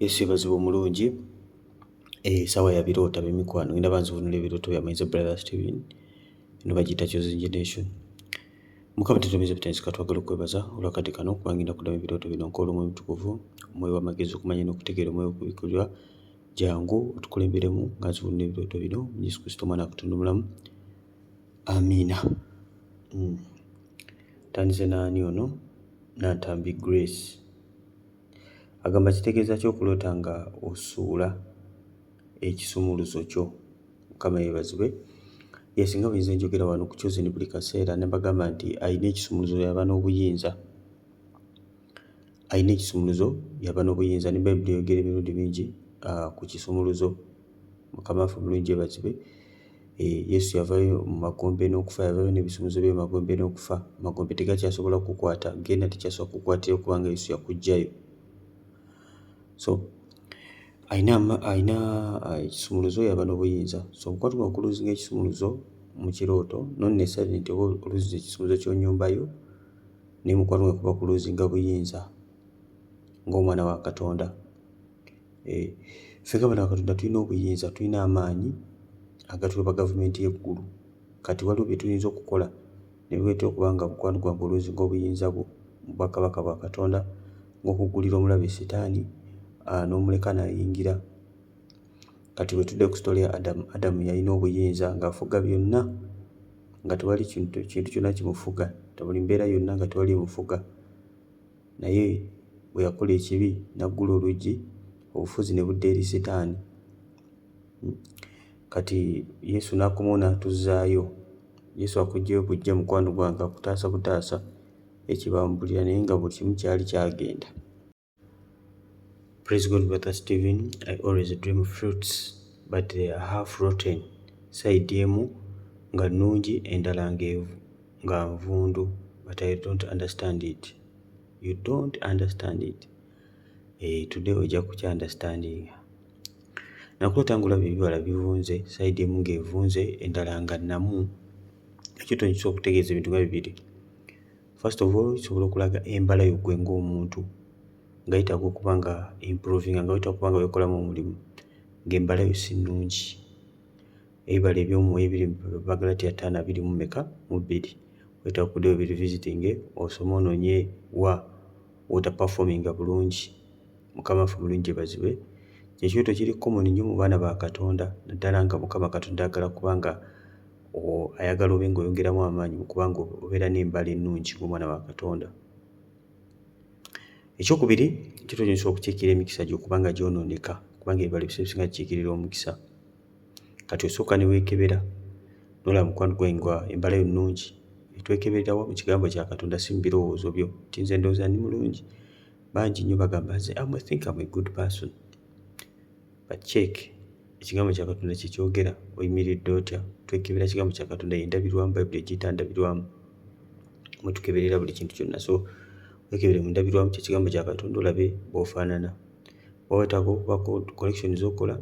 Yesu yeebazibwe omulungi. Essaawa ya birooto, ab'emikwano. Ngenda banzivunula ebirooto byammwe. Nze Brother Steven, eno bagiyita Chosen Generation. Mukama tetumiza butenzi, katwagala okwebaza olwakadde kano, kuba ngenda kuddamu ebirooto bino. Nkola Omwoyo Mutukuvu, omwoyo w'amagezi, okumanya n'okutegeera, omwoyo w'okubikkulirwa, jangu otukulemberemu nga nzivunula ebirooto bino mu Yesu Kristo Omwana wa Katonda omulamu, amiina. Tandise n'ani ono? Nantambi Grace agamba, kitegeeza ki okuloota nga osuula ekisumuluzo kyo? Mukama yeebazibwe. Yes, nga bwe nze njogera wano ku Chosen buli kaseera ne mbagamba nti alina ekisumuluzo yaba n'obuyinza, alina ekisumuluzo yaba n'obuyinza. Ne Bayibuli eyogera emirundi mingi ku kisumuluzo. Mukama waffe omulungi yeebazibwe. Yesu yavayo mu magombe n'okufa, yavayo n'ebisumuluzo by'emagombe n'okufa. Magombe tegakyasobola kukwata, genda tekyasobola kukwatira, kubanga Yesu yakuggyayo. So alina ekisumuluzo yaba n'obuyinza. So omukwano gwa okuluzinga ekisumuluzo mu kirooto, not necessarily nti oba oluzinze ekisumuluzo ky'ennyumba yo, naye mukwano gwe kuba kuluzinga buyinza ng'omwana wa Katonda. Ffe ng'abaana ba Katonda tulina obuyinza, tulina amaanyi agatuweebwa gavumenti y'eggulu. Kati waliwo bye tuyinza okukola ne bireeta okuba nga mukwano gwange oluzinga obuyinza bwo mu bwakabaka bwa Katonda, ng'okugulira omulabe Sitaani n'omuleka n'ayingira. Kati bwe tudde ku story ya Adamu, Adamu yalina obuyinza ng'afuga byonna, nga tewali kintu kyonna kimufuga, buli mbeera yonna nga tewali emufuga. Naye bwe yakola ekibi n'aggula oluggi, obufuzi ne budda eri Sitaani. Kati Yesu n'akomawo n'atuzzaayo. Yesu akuggyayo bujja, mukwano gwange, akutaasa butaasa ekibambulira, naye nga buli kimu kyali kyagenda. Praise God, Brother Stephen. I always dream fruits, but they are half rotten. Side emu nga nnungi, endala nga nvundu, but I don't understand it. You don't understand it? Today ojja kukya understanding. Nakuloota ng'olaba ebibala bivunze, side emu ng'evunze, endala nga nnamu. Ekyoto kisobola okutegeeza ebintu nga bibiri. First of all, kisobola okulaga embala yo ggwe ng'omuntu nga yeetaaga okuba nga improvinga, nga weetaaga okuba nga weekolamu omulimu, ng'embala yo si nnungi. Ebibala eby'omwoyo ebiri mu Bagalatiya 5 abiri mu meka mu bbiri, weetaaga okuddayo obirevisitinge, osome, onoonye wa w'otaperforminga bulungi. Mukama waffe omulungi yeebazibwe. Ekirooto kiri common nnyo mu baana ba Katonda, naddala nga Mukama Katonda ayagala kuba nga ayagala obe ng'oyongeramu amaanyi mu kuba nga obeera n'embala ennungi ng'omwana wa Katonda. Ekyokubiri, ekirooto kino kisobola okukiikirira emikisa gyo okuba nga gyonooneka, kubanga ebibala ebiseera ebisinga kikiikirira omukisa. Kati osooka ne weekebera n'olaba, mukwano gwange, nga embala yo nnungi. Twekeberera wa? Mu kigambo kya Katonda, si mu birowoozo byo nti nze ndowooza ndi mulungi. Bangi nnyo bagamba, nze I think I'm a good person, but check ekigambo kya Katonda kye kyogera. Oyimiridde otya? Twekebera kigambo kya Katonda, endabirwamu. Bayibuli egiyita ndabirwamu mwe tukeberera buli kintu kyonna. So wekebere mu ndabirwamu kyekigambo kya Katonda, olabe bw'ofaanana. Oba weetaaga okubako correction z'okola,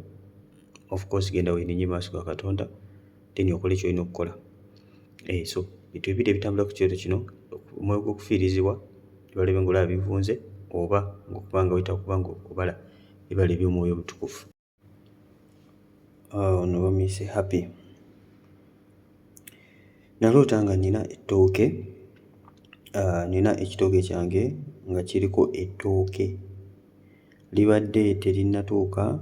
of course genda weenenye maaso ga Katonda, then okole ky'olina okukola. So bintu bibiri ebitambula ku kirooto kino: omwoyo gw'okufiirizibwa, ebibala byo ng'olaba bivunze, oba ng'okuba nga weetaaga okuba nga obala ebibala eby'Omwoyo Omutukuvu. Ono bamuyise Happy. Naloota nga nina ettooke, nina ekitooke kyange nga kiriko ettooke, libadde terinnatuuka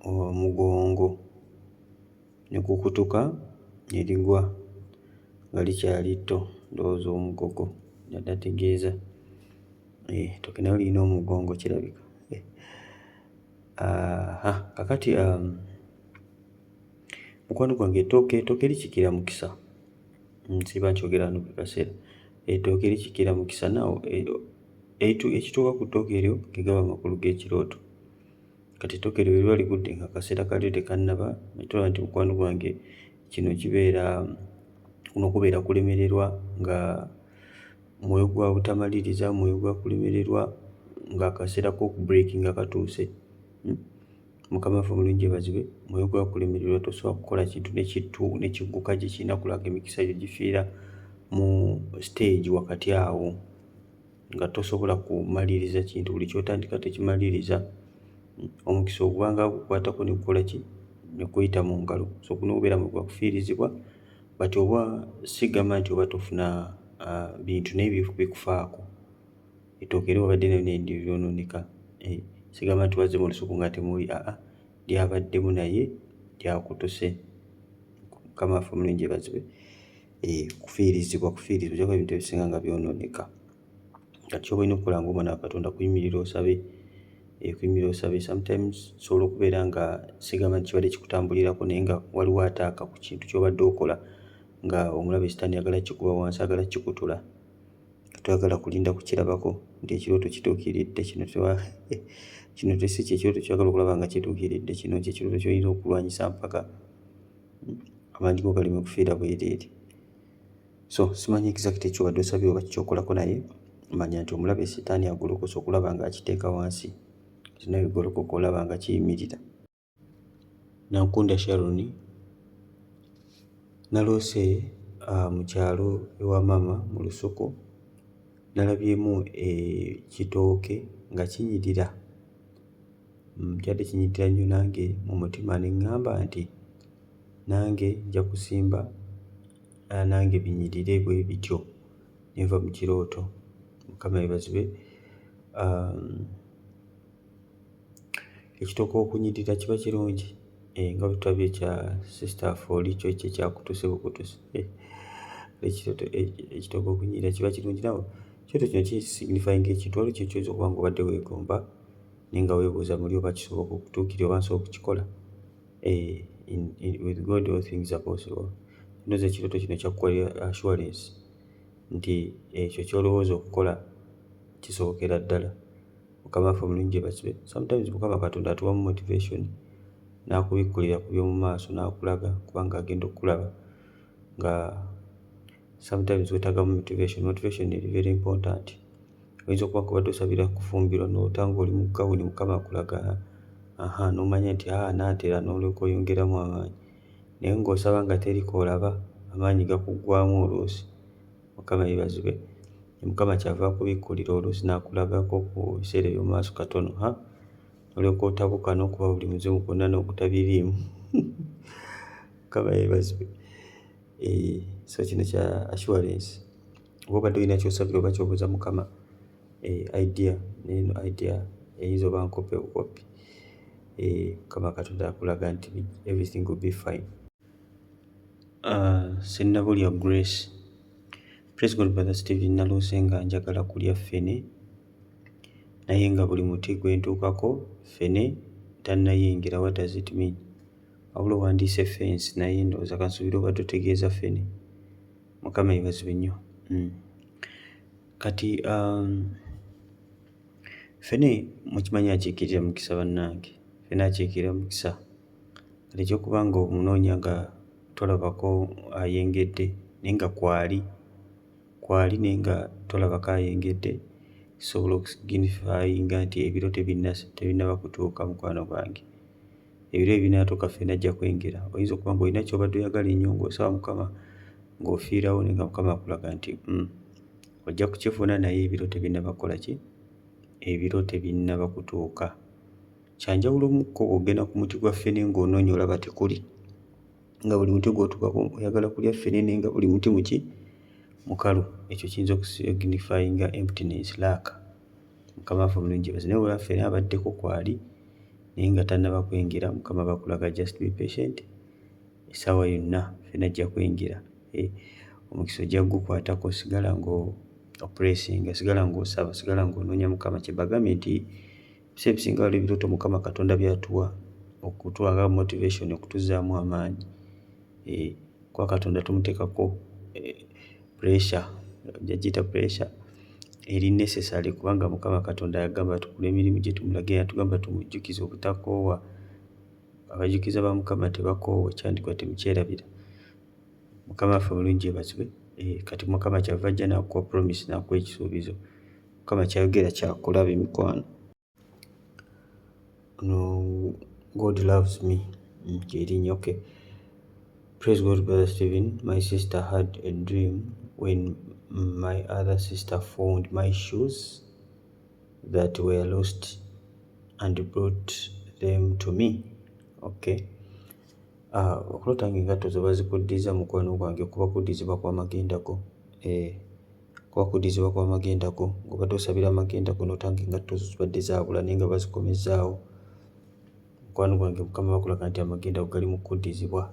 omugongo ne gukutuka ne ligwa nga likyali tto. Ndowooza omugogo yadde ategeeza. Ettooke nalyo lirina omugongo kirabika. Kaakati mukwano gwange, ettooke likiikirira mukisa. Siba nkyogera wano buli kaseera, ettooke likiikirira mukisa. Now ekituuka ku ttooke eryo ge gaba amakulu g'ekirooto. Kati ettooke eryo bwe liba ligudde nga akaseera kaalyo tekannaba, netulaba nti, mukwano gwange, kino kibeera, kuno kubeera kulemererwa, nga mwoyo gwa butamaliriza, mwoyo gwa kulemererwa ng'akaseera k'okubreakinga katuuse. Mukama waffe omulungi yeebazibwe. Mwoyo gwa kulemererwa, tosobola kukola kintu ne kigguka gye kirina kulaga, emikisa gyo gifiira mu stage wakati awo nga tosobola kumaliriza kintu, buli ky'otandika tekimaliriza. Omukisa ogubanga gukwatako ne gukola ki? Ne guyita mu ngalo. So guno gubeera gwa kufiirizibwa, but oba sigamba nti oba tofuna bintu, naye bikufaako. Ettooke era wabadde nalyo ne lyonooneka. Sigamba nti wazze mu lusuku nga temuli, aa, lyabaddemu naye lyakutuse. Mukama waffe omulungi yeebazibwe. Kufiirizibwa, kufiirizibwa, ojja kulaba ebintu ebisinga nga byonooneka. Kati ky'oba olina okukola ng'omwana wa Katonda kuyimirira osabe, kuyimirira osabe. Sometimes kisobola okubeera nga sigamba nti kibadde kikutambulirako, naye nga waliwo attack ku kintu ky'obadde okola, nga omulabe Sitaani ayagala kikuba wansi, ayagala kikutula. Toyagala kulinda kukirabako nti ekirooto kituukiridde. Kino kino si kyekirooto ky'oyagala okulaba nga kituukiridde. Kino kyekirooto ky'olina okulwanyisa mpaka amaanyi go galeme kufiira bwereere. So simanyi exact ky'obadde osabye oba kikyokolako, naye manya nti omulabe Sitaani agolokose okulaba ng'akiteeka wansi. Kati nawe golokoka olaba nga kiyimirira. Nankunda Sharon, naloose mu kyalo ewa maama mu lusuku, nalabyemu ekitooke nga kinyirira. Kyadde kinyirira nnyo, nange mu mutima ne ŋŋamba nti nange nja kusimba, nange binyirire bwe bityo, ne nva mu kirooto. Mukama yeebazibwe. Ekitooke okunyirira kiba kirungi, nga bwe tulabye ekya sister waffe oli, kyo kye kyakutuse bukutusi. Ekitooke okunyirira kiba kirungi. Nawe ekirooto kino kisignifyinga ekintu, waliwo ekintu ky'oyinza okuba ng'obadde weegomba naye nga weebuuza muli oba kisoboka okutuukirira, oba nsobola okukikola. With God all things are possible. Ndowooza ekirooto kino kyakuwa assurance nti ekyo ky'olowooza okukola kisobokera ddala. Mukama waffe omulungi yeebazibwe. Sometimes Mukama Katonda atuwamu motivation n'akubikkulira ku by'omu maaso n'akulaga, kubanga agenda okkulaba nga sometimes weetaagamu motivation. Motivation eri very important. Oyinza okuba nga obadde osabira kufumbirwa, n'oloota ng'oli mu gawuni, Mukama akulaga aha, n'omanya nti aa naatera, n'olyoka oyongeramu amaanyi. Naye ng'osaba nga teri k'olaba, amaanyi gakuggwaamu oluusi. Mukama yeebazibwe. Mukama kyava akubikkulira oluusi n'akulagako ku biseera eby'omu maaso katono, ha, olyoka otabuka n'okuba buli muzimu gwonna n'ogutabiriimu. Mukama yeebazibwe. So kino kya assurance. Oba obadde olina ky'osabira oba ky'obuuza Mukama, idea n'eno idea eyinza oba nkopi obukopi. Mukama Katonda akulaga nti everything will be fine. Sennabulya Grace. Praise God, Brother Steven, naloose nga njagala kulya ffene, naye nga buli muti gwe ntuukako ffene tannayingira. What does it mean? Wabula owandiise fence, naye ndowooza kansuubire obadde otegeeza ffene. Mukama yeebazibwe nnyo. Kati ffene mukimanyi akiikirira mukisa bannange. Ffene akiikirira mukisa. Kati ekyokuba nga omunoonya nga tolabako ayengedde, naye nga kwali, kwali, naye nga tolabako ayengedde, kisobola okusignifyinga nti ebiro tebinnaba kutuuka, mukwano gwange. Ebiro ebinaatuuka ffene ajja kwengera. Oyinza okuba ng'olina ky'obadde oyagala ennyo ng'osaba Mukama ng'ofiirawo, naye nga Mukama akulaga nti ojja kukifuna, naye ebiro tebinnaba kukola ki? Ebiro tebinnaba kutuuka. Kyanjawulomukko bw'ogenda ku muti gwa ffene ng'onoonya olaba tekuli, nga buli muti gw'otuukako oyagala kulya ffene, naye nga buli muti muki? Mukalu. Ekyo kiyinza okusignifyinga emptiness, lack. Mukama waffe omulungi yeebazibwe. Naye bw'olaba ffene abaddeko kwali naye nga tannaba kwengera, Mukama aba akulaga just be patient, essaawa yonna ffene ajja kwengera. Omukisa ojja kugukwatako, sigala ng'opressinga, sigala ng'osaba, sigala ng'onoonya Mukama. Kye mbagambye nti ebiseera ebisinga waliwo ebirooto Mukama Katonda by'atuwa okutuwa nga motivation, okutuzzaamu amaanyi. Kuba Katonda tumuteekako pressure, nja giyita pressure eri necessary, kubanga Mukama Katonda yagamba tukole emirimu gye tumulage, yatugamba tumujjukize obutakoowa. Abajjukiza ba Mukama tebakoowa, ekyandiikibwa temukyerabira. Mukama waffe omulungi yeebazibwe. Kati Mukama kyava ajja n'akuwa promise, n'akuwa ekisuubizo. Mukama ky'ayogera ky'akola, b'emikwano. Ono God Loves Me ly'erinnya, okay. Praise God, Brother Stephen. My sister had a dream when my other sister found my shoes that were lost. and brought them to me. Okay. Okuloota nga engatto zo bazikuddiza, mukwano gwange, kuba kuddizibwa kw'amagenda go. Kuba kuddizibwa kw'amagenda go. Ng'obadde osabira amagenda go n'oloota nga engatto zo zibadde zaabula naye nga bazikomezzaawo. Mukwano gwange, Mukama bakulaga nti amagenda go gali mu kuddizibwa.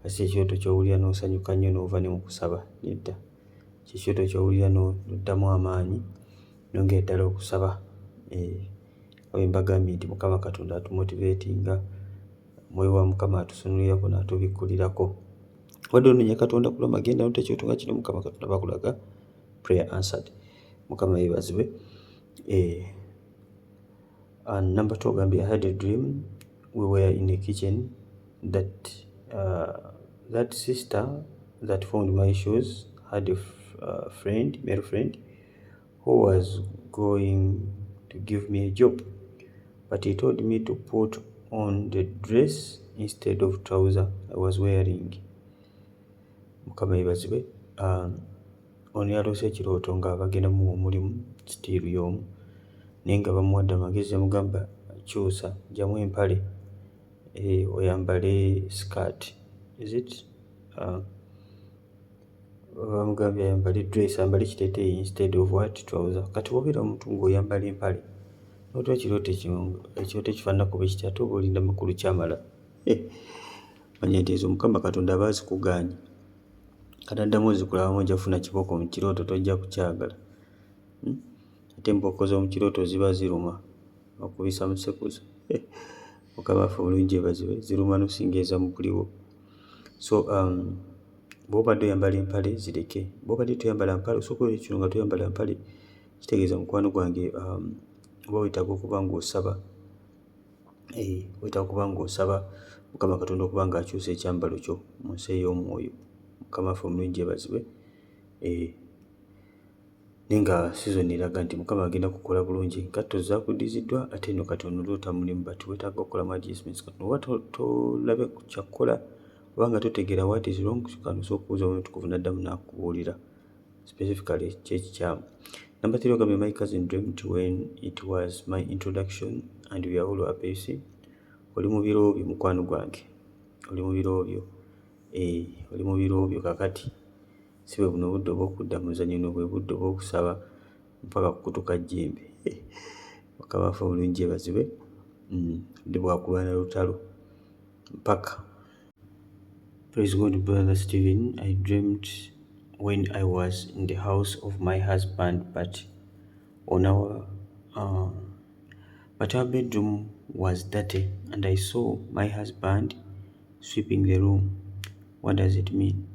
Si ekirooto ky'owulira n'osanyuka nnyo n'ova ne mu kusaba, nedda. Kye kirooto ky'owulira n'oddamu amaanyi n'ongera ddala okusaba. Nga bwe mbagambye nti Mukama Katonda atumotivatinga, Omwoyo wa Mukama atusunulirako n'atubikkulirako. Obadde onoonya Katonda ku lw'amagenda n'oloota ekirooto nga kino, Mukama Katonda bakulaga prayer answered. Mukama yeebazibwe. And number two ogambye, "I had a dream we were in a kitchen that sister that found my shoes had a friend, male friend, who was going to give me a job, but he told me to put on the dress instead of trouser I was wearing." Mukama yeebazibwe. Ono yaloose ekirooto nga bagenda mmuwa omulimu, still y'omu, naye nga bamuwadde amagezi, bamugamba, "Kyusa, ggyamu empale oyambale skirt." Is it bamugambye ayambale dress, ayambale ekiteeteeyi instead of what? Trouser. Kati bw'obeera omuntu ng'oyambala empale n'oloota ekirooto ekirooto ekifaananako bwe kiti, ate oba olinda makulu kyamala. Manya nti ezo Mukama Katonda aba azikugaanye. Kati addamu ozikulabamu, ojja kufuna kibooko mu kirooto, tojja kukyagala. Ate embooko z'omu kirooto ziba ziruma, bakubisa musekuzo. Mukama waffe omulungi yeebazibwe, ziruma n'osinga eza mu buliwo. So bw'obadde oyambala empale, zireke. Bw'obadde toyambala mpale, osooka olaba kino nga toyambala mpale, kitegeeza, mukwano gwange, oba weetaaga okuba ng'osaba, weetaaga okuba ng'osaba Mukama Katonda okuba ng'akyusa ekyambalo kyo mu nsi ey'omwoyo. Mukama waffe omulungi yeebazibwe. Naye nga season eraga nti Mukama agenda kukola bulungi. Engatto zaakuddiziddwa, ate nno kati onoloota mulimu, but weetaaga okukolamu adjustments. Kati oba tolabye kyakukola oba nga totegeera what is wrong, kano osobola okubuuza Omwoyo Omutukuvu n'addamu n'akubuulira specifically ki ekikyamu. Number three ogambye, "My cousin dreamt when it was my introduction and we are all happy." You see, oli mu biro byo, mukwano gwange, oli mu biro byo, oli mu biro byo. Kaakati si bwe buno obudde obw'okudda mu muzannyo, buno bwe budde obw'okusaba mpaka kukutuka jjembe. Mukama waffe omulungi yeebazibwe. Budde bwa kulwana lutalo mpaka. "Praise God, Brother Stephen. I dreamt when I was in the house of my husband, but our bedroom was dirty and I saw my husband sweeping the room. What does it mean?"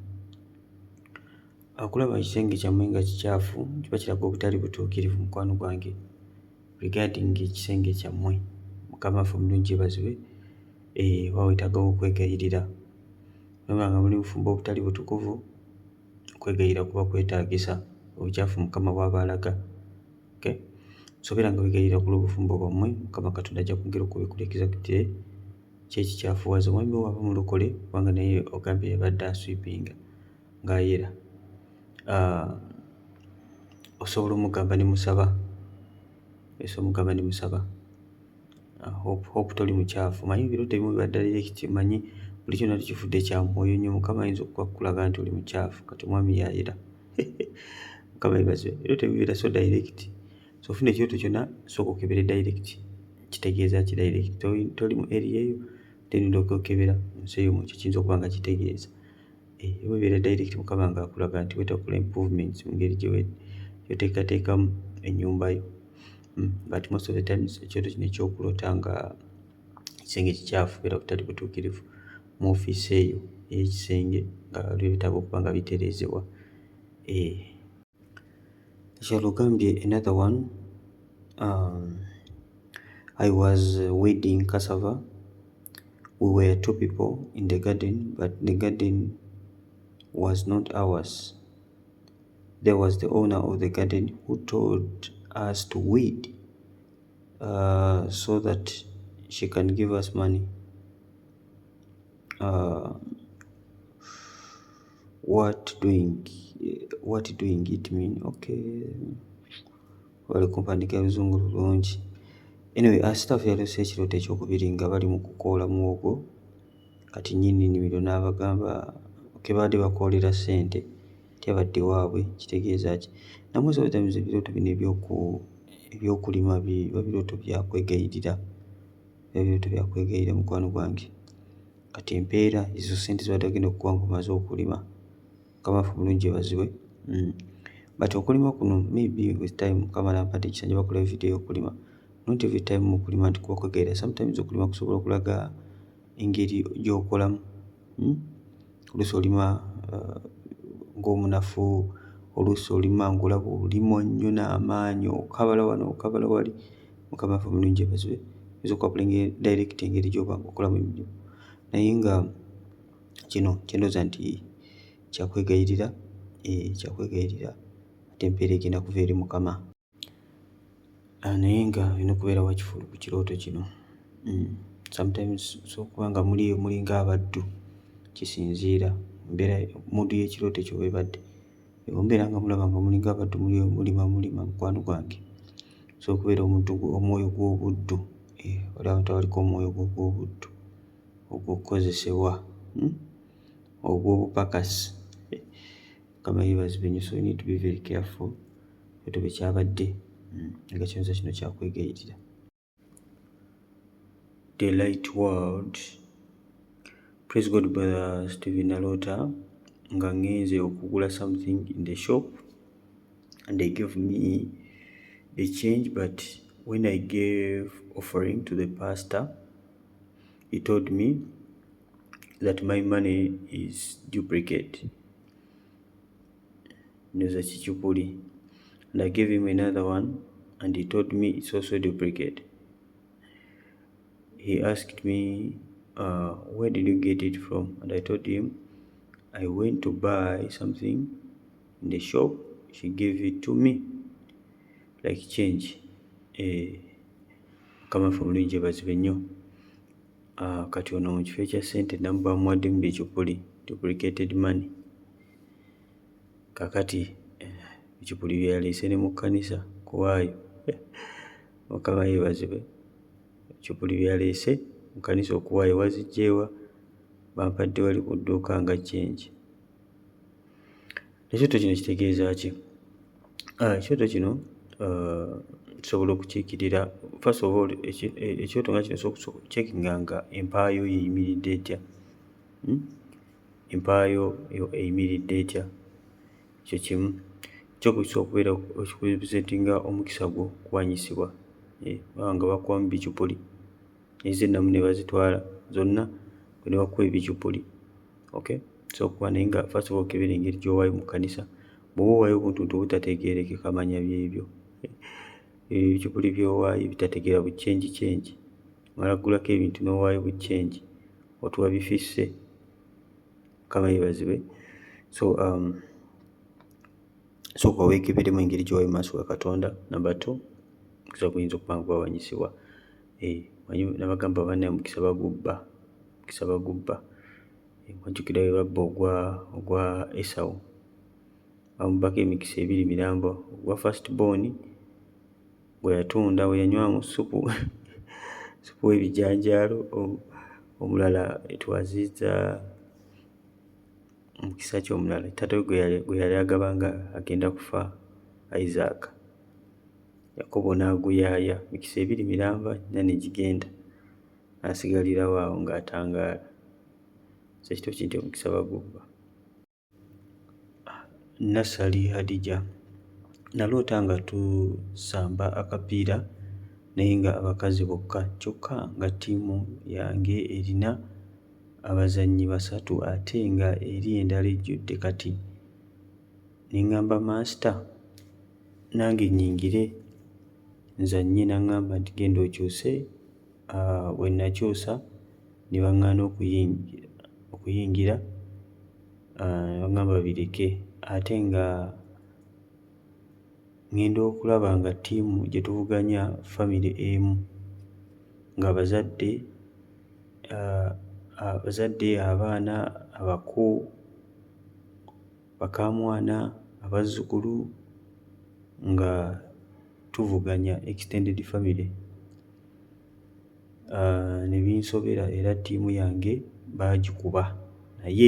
Okulaba ekisenge kyammwe nga kikyafu kiba kiraga obutali butuukirivu, mukwano gwange, regarding ekisenge kyammwe. Mukama waffe omulungi yeebazibwe. Oba weetaagawo okwegayirira. Bw'oba nga muli bufumbo obutali butukuvu, okwegayirira kuba kwetaagisa, obukyafu Mukama bw'aba alaga. Okay? So beera nga weegayirira ku lw'obufumbo bwammwe, Mukama Katonda ajja kwongera okubikkula exactly ki ekikyafuwaza. Omwami wo aba mulokole, kubanga naye ogambye yabadde asweepinga ng'ayera. Osobola omugamba ne musaba, osobola omugamba ne musaba. Hope toli mukyafu. Omanyi ebirooto ebimu biba direct, omanyi buli kyonna tukifudde kya mwoyo nnyo. Mukama ayinza okukulaga nti oli mukyafu, kati omwami y'ayera. Mukama yeebazibwe. Ebirooto ebimu bibeera so direct. So ofuna ekirooto kyonna, sooka okebere direct. Kitegeeza ki direct? Toli mu area eyo, then olyoke okebera mu nsi ey'omwoyo kye kiyinza okuba nga kitegeeza. Oba ebeera direct, Mukama ng'akulaga nti weetaaga okukola improvements mu ngeri gy'oteekateekamu ennyumba yo. But most of the times ekirooto kino eky'okuloota nga ekisenge kikyafu bubeera butali butuukirivu mu ofiisi eyo ey'ekisenge, nga waliwo ebyetaaga okuba nga bitereezebwa. Ekirala ogambye, another one, "I was weeding cassava. We were two people in the garden, but the garden was not ours. There was the owner of the garden who told us to weed so that she can give us money. What doing it mean?" Okay. Wali kumpandiika Luzungu lulungi. Anyway, staff yaleese ekirooto ekyokubiri nga bali mu kukoola muwogo. Kati nnyini nnimiro n'abagamba ke baadde bakoolera ssente tyabadde waabwe. Kitegeeza ki? Namwe sometimes ebirooto bino ebyokulima biba birooto bya kwegayirira, biba birooto bya kwegayirira, mukwano gwange. Kati empeera ezo ssente zibadde bagenda okukuwa ng'omaze okulima. Mukama waffe omulungi yeebazibwe. But okulima kuno, maybe with time Mukama anampadde ekisa, nja bakolera video y'okulima. Not every time okulima nti kuba kwegayirira. Sometimes okulima kusobola okulaga engeri gy'okolamu. Oluusi olima ng'omunafu, oluusi olima ng'olaba olima nnyo n'amaanyi, okabala wano, okabala wali. Mukama waffe omulungi yeebazibwe. Oyinza okuba direct engeri gy'oba ng'okolamu emirimu, naye nga kino kyendowooza nti kyakwegayirira, kyakwegayirira, ate empeera egenda kuva eri Mukama. Naye nga olina okubeera wakifulu ku kirooto kino. Sometimes osobola okuba nga muli eyo mulinga abaddu, kisinziira mbeera mood y'ekirooto ekyo bw'ebadde. Bwe mubeera nga mulaba nga mulinga abaddu, muli eyo mulima mulima, mukwano gwange, osobola okubeera omuntu omwoyo gw'obuddu. Waliwo abantu abaliko omwoyo gw'obuddu, ogw'okukozesebwa, ogw'obupakasi. Mukama yeebazibwe nnyo. So you need to be very careful. Ekirooto bwe kyabadde nga kiyinza kino kyakwegayirira. The Light World. Praise God, brother Stephen. Naloota nga ngenze okugula something in the shop and they gave me the change, but when I gave offering to the pastor, he told me that my money is duplicate. Ndowooza kicupuli. And I gave him another one and he told me it's also duplicate. He asked me, "Where did you get it from?" And I told him I went to buy something in the shop, she gave it to me like change. Mukama waffe omulungi yeebazibwe nnyo. Kati ono mu kifo ekya ssente namu bamuwaddemu bicupuli, duplicated money. Kaakati ebicupuli bye yaleese ne mu kkanisa kuwaayo. Mukama yeebazibwe. Ebicupuli bye yaleese mu kkanisa okuwaayo, waziggye wa? Bampadde wali ku dduuka nga change. Ekirooto kino kitegeeza ki? Ekirooto kino kisobola okukiikirira, first of all, ekirooto nga kino osobola okucheckinga nga empaayo yo eyimiridde etya? Empaayo yo eyimiridde etya? Ekyo kimu. Ekyokubiri, kisobola okubeera okurepresentinga omukisa gwo okuwanyisibwa, baba nga bakuwamu bicupuli, ez'ennamu ne bazitwala zonna ne bakuwa ebicupuli, okay? Kisobola okuba, naye nga first of all okebera engeri gy'owaayo mu kkanisa. Bw'oba owaayo obuntuntu obutategeerekeka, manya byebyo. Ebicupuli by'owaayo bitategeera, bu change change. Omala kugulako ebintu n'owaayo bu change, otuwa bifisse. Mukama yeebazibwe. So sooka weekeberemu engeri gy'owaayo mu maaso ga Katonda. Number two, omukisa guyinza okuba nga gwawanyisibwa. Omanyi nabagamba bannaye omukisa bagubba, omukisa bagubba. Wajjukira bwe babba ogwa Esawu, bamubbako emikisa ebiri miramba: ogwa first born gwe yatunda bwe yanywamu ssupu, ssupu w'ebijanjaalo, omulala twaziiza mukisa ki omulala taata we gwe yali agaba nga agenda kufa, Isaac. Yakobo n'aguyaaya, mikisa ebiri miramba gyonna ne gigenda, n'asigalirawo awo ng'atangaala. So ekituufu kiri nti omukisa bagubba. Nassali Hadija. Naloota nga tusamba akapiira naye nga abakazi bokka, kyokka nga ttiimu yange erina abazannyi basatu ate nga eri endala ejjudde. Kati ne ŋŋamba master nange nnyingire nzannye, n'aŋŋamba nti genda okyuse. Bwe nakyusa ne baŋŋaana okuyingira, ne baŋŋamba babireke, ate nga ŋŋenda okulaba nga ttiimu gye tuvuganya famire emu, ng'abazadde, abaana, abako, bakaamwana, abazzukulu nga tuvuganya, extended family. Ne binsobera era ttiimu yange baagikuba, naye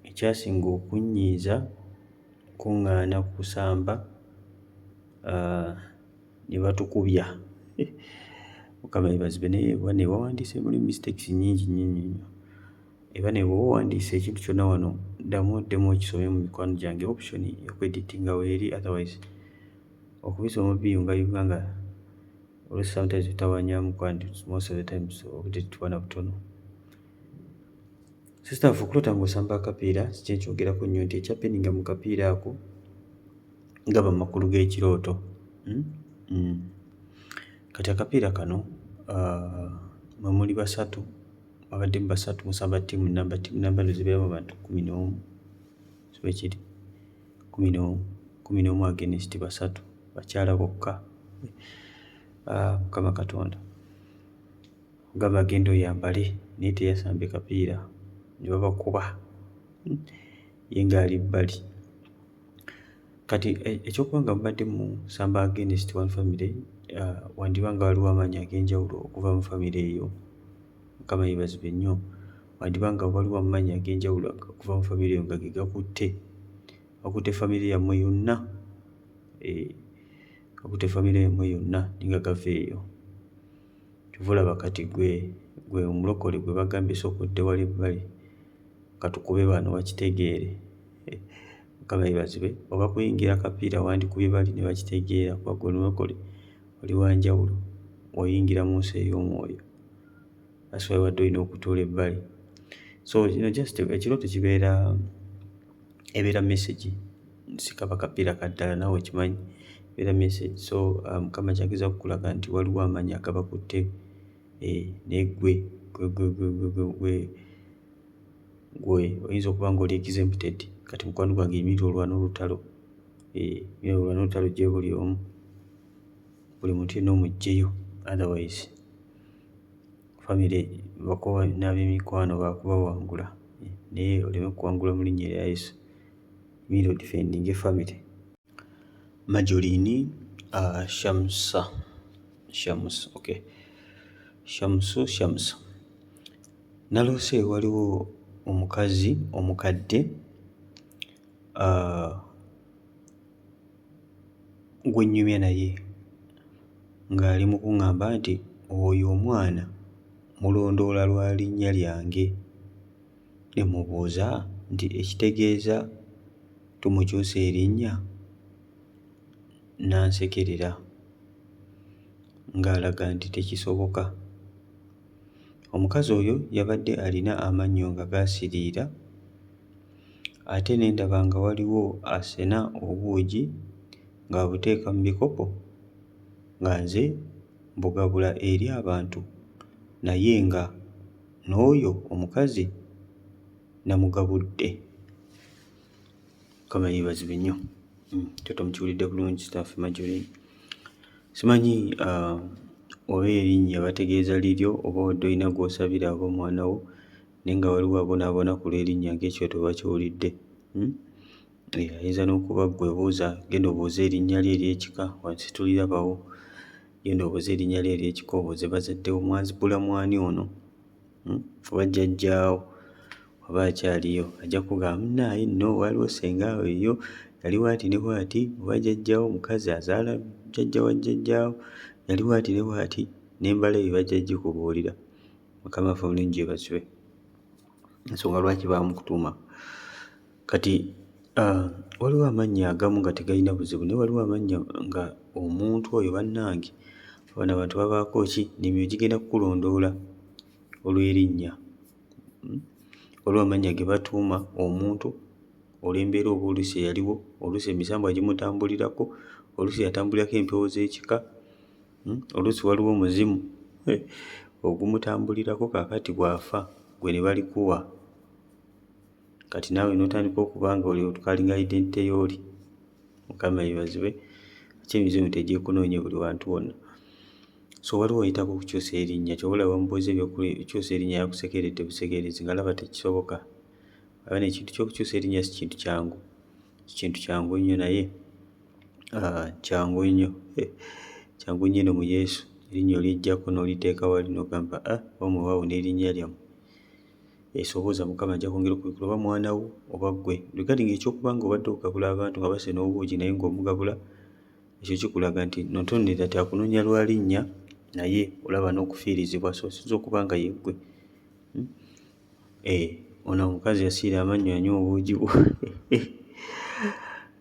ekyasinga okunnyiiza kuŋŋaana kusamba ne batukubya. Mukama yeebazibwe, naye bane wawandiise mulimu mistakes nnyingi nnyo nnyo nnyo. Era ne bw'oba owandiise ekintu kyonna wano, ddamu oddemu okisome mu mikwano gyange. Option y'okweditinga weeri, otherwise okubisoma obiyungayunga nga oluusi sometimes bitawaanyaamu and most of the times obudde tuba na butono. Sister waffe, okuloota ng'osamba akapiira si kyenkyogerako nnyo nti ekyahappeninga mu kapiira ako gaba makulu g'ekirooto. Kati akapiira kano mwe muli basatu, babaddemu basatu, musamba ttiimu nnamba. Ttiimu nnamba eno zibeeramu abantu 11, si bwe kiri? 11, 11 against basatu, bakyala bokka. Mukama Katonda, gamba genda oyambale, naye teyasambye kapiira ne babakuba, ye ng'ali bbali. Kati ekyokuba nga mubadde musamba against one family, wandiba nga waliwo amaanyi ag'enjawulo okuva mu famire eyo. Mukama yeebazibwe nnyo. Wandiba nga waliwo amaanyi ag'enjawulo okuva mu famire eyo nga ge gakutte famire yammwe yonna, gakutte famire yammwe yonna naye nga gava eyo. Kyova olaba kati ggwe omulokole gwe bagambye sooka odde wali ebbali katukube bano bakitegeere. Mukama yeebazibwe, oba kuyingira akapiira wandikubye bali ne bakitegeera kuba ggwe omulokole oli wa njawulo, oyingira mu nsi ey'omwoyo. That's why obadde olina okutuula ebbali. So just ekirooto kibeera ebeera message, si kaba kapiira ka ddala, naawe okimanyi, ebeera message. So Mukama ky'agezaako okukulaga nti waliwo amaanyi agabakutte, naye ggwe oyinza okuba ng'oli exempted. Kati mukwano gwange, yimirira olwane olutalo, yimirira olwane olutalo oggyeyo buli omu, buli muntu yenna omuggyeyo, otherwise famire bakuba n'ab'emikwano baakubawangula, naye oleme kuwangulwa mu linnya erya Yesu. Yimirira odefendinge famire. Majoline Shamsa Shams, okay. Shamsu Shams. Naloose waliwo omukazi omukadde gwe nnyumya naye ng'ali mu kuŋŋamba nti oyo omwana mulondoola lwa linnya lyange. Ne mmubuuza nti ekitegeeza tumukyusa erinnya? N'ansekerera ng'alaga nti tekisoboka. Omukazi oyo yabadde alina amannyo nga gaasiriira ate ne ndaba nga waliwo asena obuugi ng'abuteeka mu bikopo nga nze mbugabula eri abantu, naye nga n'oyo omukazi namugabudde. Mukama yeebazibwe nnyo. Kyoto mukiwulidde bulungi, Sister Marjorie. Simanyi oba erinnya bategeeza liryo oba obadde olina gw'osabira oba omwana wo, naye nga waliwo abonaabona ku lw'erinnya ng'ekyoto bakiwulidde. Ayinza n'okuba ggwe buuza, genda obuuze erinnya lye ery'ekika, wansi tulirabawo. Genda obuuze erinnya lye ery'ekika, obuuze bazadde bo, mwanzibulamu ani ono? Oba jjajjaawo oba akyaliyo ajja kukugamba munnaaye nno waliwo ssenga we eyo yali bw'ati ne bw'ati, oba jjajjaawo omukazi azaala jjajja wa jjajjaawo yali bw'ati ne bw'ati, n'embala eyo bajja gikubuulira. Mukama waffe omulungi yeebazibwe. Ensonga lwaki baamukutuuma. Kati waliwo amannya agamu nga tegalina buzibu, naye waliwo amannya nga omuntu oyo bannange bano abantu babaako ki, n'emyoyo gigenda kukulondoola olw'erinnya. Waliwo amannya ge batuuma omuntu olw'embeera oba oluusi eyaliwo, oluusi emisambwa gimutambulirako, oluusi yatambulirako empewo z'ekika, oluusi waliwo omuzimu ogumutambulirako, kaakati bw'afa ggwe ne balikuwa. Kati naawe n'otandika okuba nga kalinga identity y'oli. Mukama yeebazibwe, ki emizimu tegyekunoonya buli wantu wonna. So waliwo weyeetaaga okukyusa erinnya, ky'ova olaba bamubuuza eby'okukyusa erinnya yakusekeredde busekerezi ng'alaba tekisoboka. Aba n'ekintu ky'okukyusa erinnya si kintu kyangu, si kintu kyangu nnyo, naye kyangu nnyo, kyangu nnyo eno mu Yesu. Erinnya oliggyako n'oliteeka wali n'ogamba, "Ah, oba mwewaawo n'erinnya lyammwe." Esoboza Mukama ajja kwongera okubikkula oba mwana wo oba ggwe. Regarding ekyokuba nga obadde ogabula abantu nga basena obuugi naye ng'omugabula, ekyo kikulaga nti not only that akunoonya lwa linnya, naye olaba n'okufiirizibwa, so kiyinza okuba nga ye ggwe. Ono omukazi yasiira amannyo anywa obuugi bwo.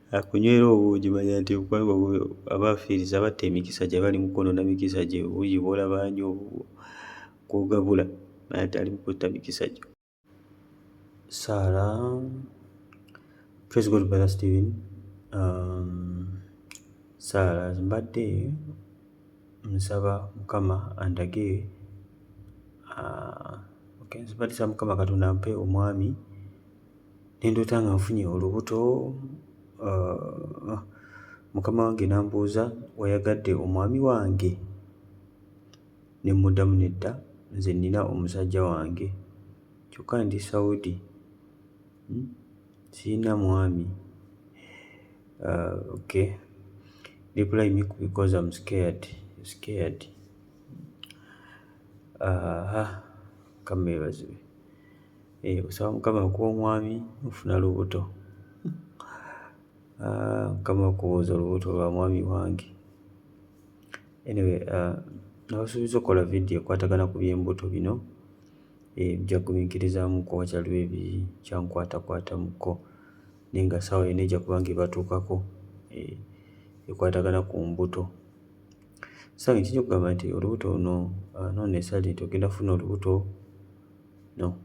Akunywera obuugi, manya nti aba afiiriza, aba atta emikisa gye, aba ali mu kwonoona mikisa gye. Obuugi bw'olaba anywa gw'ogabula, manya nti ali mu kutta mikisa gyo. Sarah, praise God, Brother Steven. Sarah, mbadde nsaba Mukama andage, okay, mbadde nsaba Mukama Katonda ampe omwami, ne ndoota nga nfunye olubuto, mukama wange n'ambuuza, "Wayagadde omwami wange?" Ne mmuddamu, "Nedda, nze nnina omusajja wange, kyokka ndi Saudi, Sirina mwami." Okay, reply me because I'm scared, scared. Aha, Mukama yeebazibwe. Osaba Mukama akuwe omwami, ofuna lubuto. Mukama akubuuza olubuto lwa mwami wange. Anyway, nabasuubiza okukola vidiyo ekwatagana ku by'embuto bino. Nja kugumiikirizaamuko, wakyaliwo ebikyankwatakwatamuko, naye nga ssaawa yonna ejja kuba nga ebatuukako ekwatagana ku mbuto. Ssaawa kiyinza okugamba nti olubuto luno, not necessarily nti ogenda kufuna olubuto, no.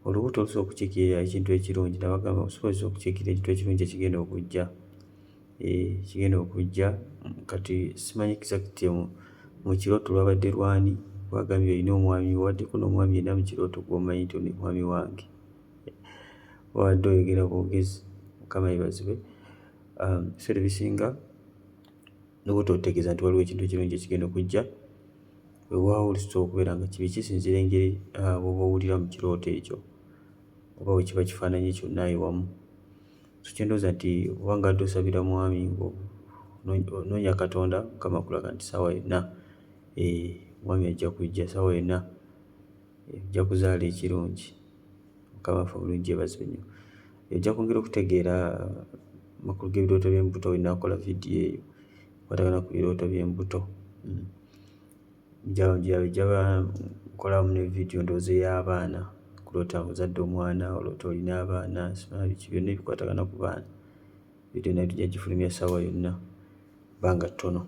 Olubuto lusobola okukiikirira ekintu ekirungi, nabagamba lusobola okukiikirira ekintu ekirungi ekigenda okujja, ekigenda okujja. Kati simanyi exactly mu kirooto lwabadde lwani, wagambye olina omwami, obaddeko n'omwami yenna mu kirooto gw'omanyi nti ono ye mwami wange? Obadde oyogera bwogezi? Mukama yeebazibwe. Ebiseera ebisinga lubuto lutegeeza nti waliwo ekintu ekirungi ekigenda okujja. Weewaawo lusobola okubeera nga kibi, kisinziira engeri bw'oba owulira mu kirooto ekyo oba bwe kiba kifaananye kyonna ewamu. So kye ndowooza nti oba nga obadde osabira mwami ng'onoonya Katonda, Mukama akulaga nti ssaawa yonna omwami ajja kujja, ssaawa yonna ojja kuzaala ekirungi. Mukama waffe omulungi yeebazibwe nnyo. Ojja kwongera okutegeera amakulu g'ebirooto by'embuto bwe nnaakola vidiyo eyo ekwatagana ku birooto by'embuto. Njaba nkolamu ne vidiyo ndowooza ey'abaana, okuloota ng'ozadde omwana, oloota olina abaana, simanyi biki byonna ebikwatagana ku baana. Vidiyo nayo tujja gifulumya ssaawa yonna, bbanga ttono.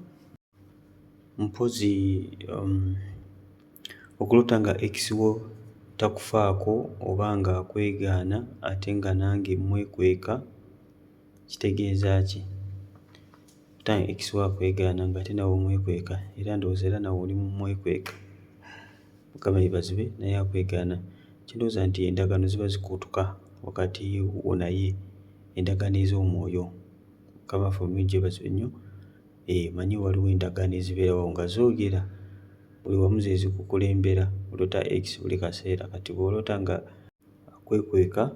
Mpozzi okuloota nga ex wo takufaako oba nga akwegaana ate nga nange mmwekweka kitegeeza ki? Okuloota nga ex wo akwegaana ng'ate naawe omwekweka, era ndowooza era naawe oli mu mmwekweka. Mukama yeebazibwe, naye akwegaana. Kye ndowooza nti endagaano ziba zikutuka wakati wo naye, endagaano ez'omwoyo. Mukama waffe omulungi yeebazibwe nnyo. Omanyi waliwo endagaano ezibeerawo nga zoogera buli wamu, ze zikukulembera. Oloota ex buli kaseera, kati bw'oloota nga akwekweka,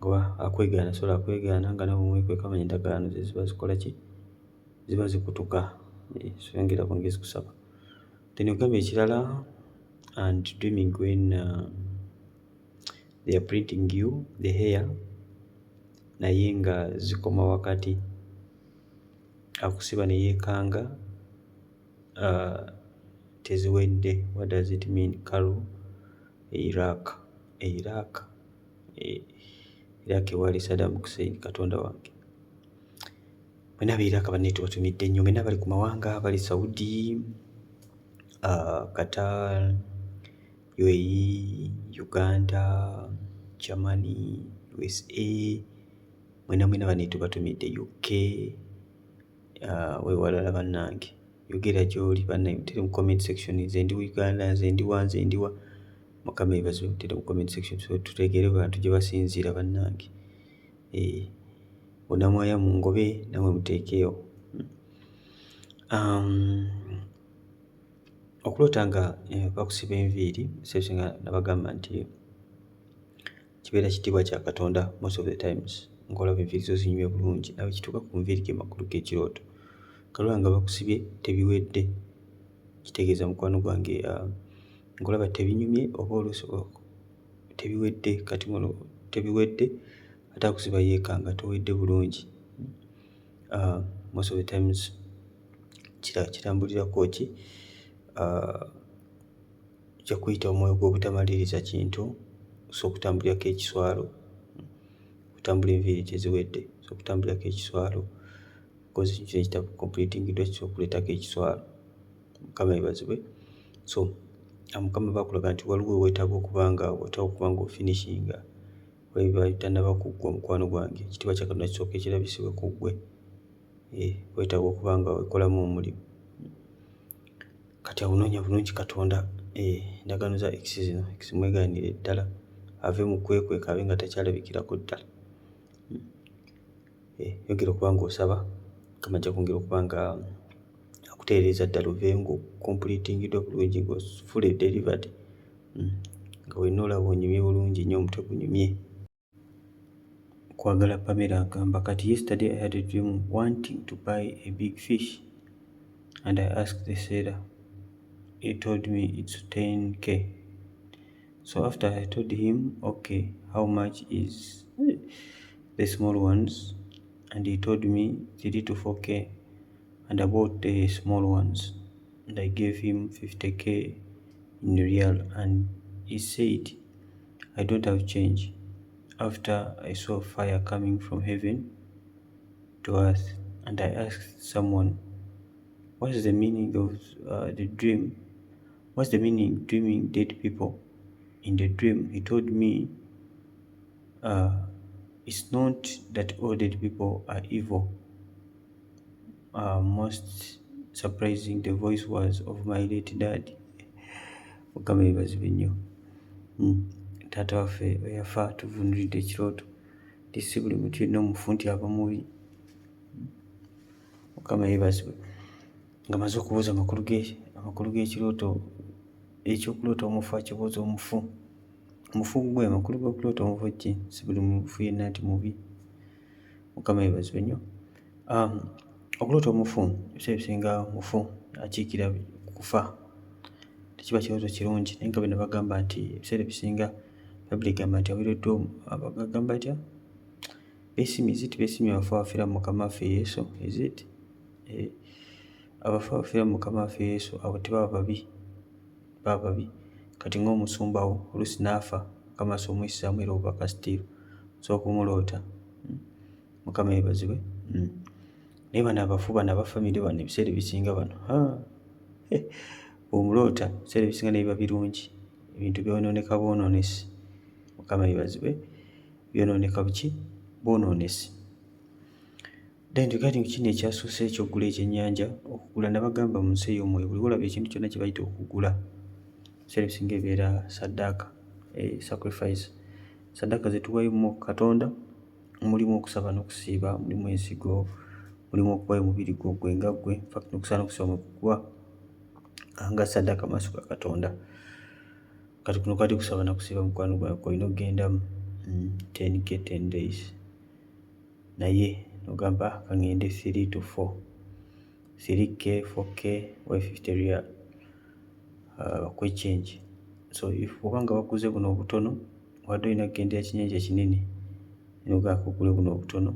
oba akwegaana, sorry, akwegaana nga naawe omwekweka, manya endagaano ze ziba zikola ki? Ziba zikutuka. So yongera bwongezi kusaba. Then ogambye ekirala, and dreaming when they are plaiting you the hair naye nga zikoma wakati, akusiba ne yeekanga teziwedde. What does it mean? Carol, Iraq, Iraq, Iraq ewali Saddam Hussein. Katonda wange, mwenna ab'e Iraq banne tubatumidde nnyo, mwenna bali ku mawanga, bali Saudi, Qatar, UAE, Uganda, Germany, USA, mwenna mwenna banne tubatumidde, UK, weewalala bannange. Yogera gy'oli bannaye, mutere mu comment section, nze ndi Uganda, nze ndi wa, nze ndi wa. Mukama yeebazibwe, mutere mu comment section so tutegeere bantu gye basinziira bannange. Bonnamwaya mungobe nammwe muteekeewo. Okuloota nga bakusiba enviiri, ebiseera nabagamba nti kibeera kitiibwa kya Katonda most of the times, ng'olaba enviiri zo zinyumye bulungi. Nawe kituuka ku nviiri ge makulu g'ekirooto. Kalwa nga bakusibye tebiwedde, kitegeeza mukwano gwange ng'olaba tebinyumye oba oluusi tebiwedde. Kati muno tebiwedde ate akusiba yeekanga towedde bulungi. Most of the times kirambulirako ki kyakuyita omwoyo gw'obutamaliriza kintu. So okutambulirako ekiswalo, okutambula enviiri teziwedde, so okutambulirako ekiswalo because ekintu kino ekitacompletingiddwa kisobola okuleetako ekiswalo. Mukama yeebazibwe. So Mukama bakulaga nti waliwo weetaaga okuba nga weetaaga okuba nga ofinishinga ebiba bitannaba kuggwa. Mukwano gwange, ekitiibwa kya Katonda kisooke kirabisibwe ku ggwe. Weetaaga okuba nga wekolamu omulimu. Kati awo noonya bulungi Katonda. Endagaano za ex zino, ex mwegaanire ddala ave mu kwekweka, abe nga takyalabikirako ddala. Yongera okuba ng'osaba, Mukama ajja kwongera okuba nga akutereeza ddala oveeyo ng'ocompletingiddwa bulungi, nga fully delivered, nga wenna olaba onyumye bulungi nnyo, omutwe gunyumye. Kwagala Pamela agamba kati, "Yesterday I had a dream wanting to buy a big fish and I asked the seller. He told me it's 10K. So after I told him, okay, how much is the small ones? And he told me 3 to 4K, and I bought the small ones and I gave him 50K in rial and he said I don't have change. After, I saw fire coming from heaven to earth and I asked someone, what's the meaning of the dream? What's the meaning dreaming dead people in the dream? He told me it's not that all dead people are evil. Most surprising, the voice was of my late dad." Mukama yeebazibwe nnyo. Taata waffe eyafa tuvunulidde ekirooto nti si buli muntu yenna omufu nti aba mubi. Mukama yeebazibwe. Nga maze okubuuza amakulu g'ekirooto ekyokuloota omufu, akibuuza omufu, omufu gwe amakulu g'okuloota omufu ki? Si buli mufu yenna nti mubi. Mukama yeebazibwe nnyo. Okuloota omufu, ebiseera ebisinga mufu akiikira kufa, tekiba kirooto kirungi. Naye nga bino bagamba nti ebiseera ebisinga Bayibuli egamba nti aweereddwa, bagamba atya, beesimye, is it beesimye abafu abafiira mu Mukama waffe Yesu? Is it abafu abafiira mu Mukama waffe Yesu, abo tebaba babi, baba babi. Kati ng'omusumba wo oluusi n'afa, Mukama asobola omuyisaamu era obubaka, still osobola okumuloota. Mukama yeebazibwe. Naye bano abafu bano aba famire bano, ebiseera ebisinga bano bw'omuloota, ebiseera ebisinga ne biba birungi, ebintu byonooneka bwonoonesi. Mukama yeebazibwe. Byonooneka biki? Bwonoonesi. Then regarding kino ekyasoose ekyokugula ekyennyanja, okugula, nabagamba mu nsi ey'omwoyo buli lwolaba ekintu kyonna kye bayita okugula, ebiseera ebisinga ebeera saddaaka, sacrifice. Saddaaka ze tuwaayo mu Katonda mulimu okusaba n'okusiiba, mulimu ensigo, mulimu okuwaayo omubiri gwo gwe nga ggwe. Infact n'okusaba n'okusiiba mwe kukuwa nga saddaaka mu maaso ga Katonda. Kati kuno kati kusaba na kusiiba, mukwano gwange, kw'olina okugendamu 10K 10 days, naye n'ogamba kaŋŋende 3 to 4, 3K, 4K oba 50 rial, bakuwe change. So if oba nga waguze buno obutono, obadde olina kugendera kinnyanja kinene, n'ogamba k'ogule buno obutono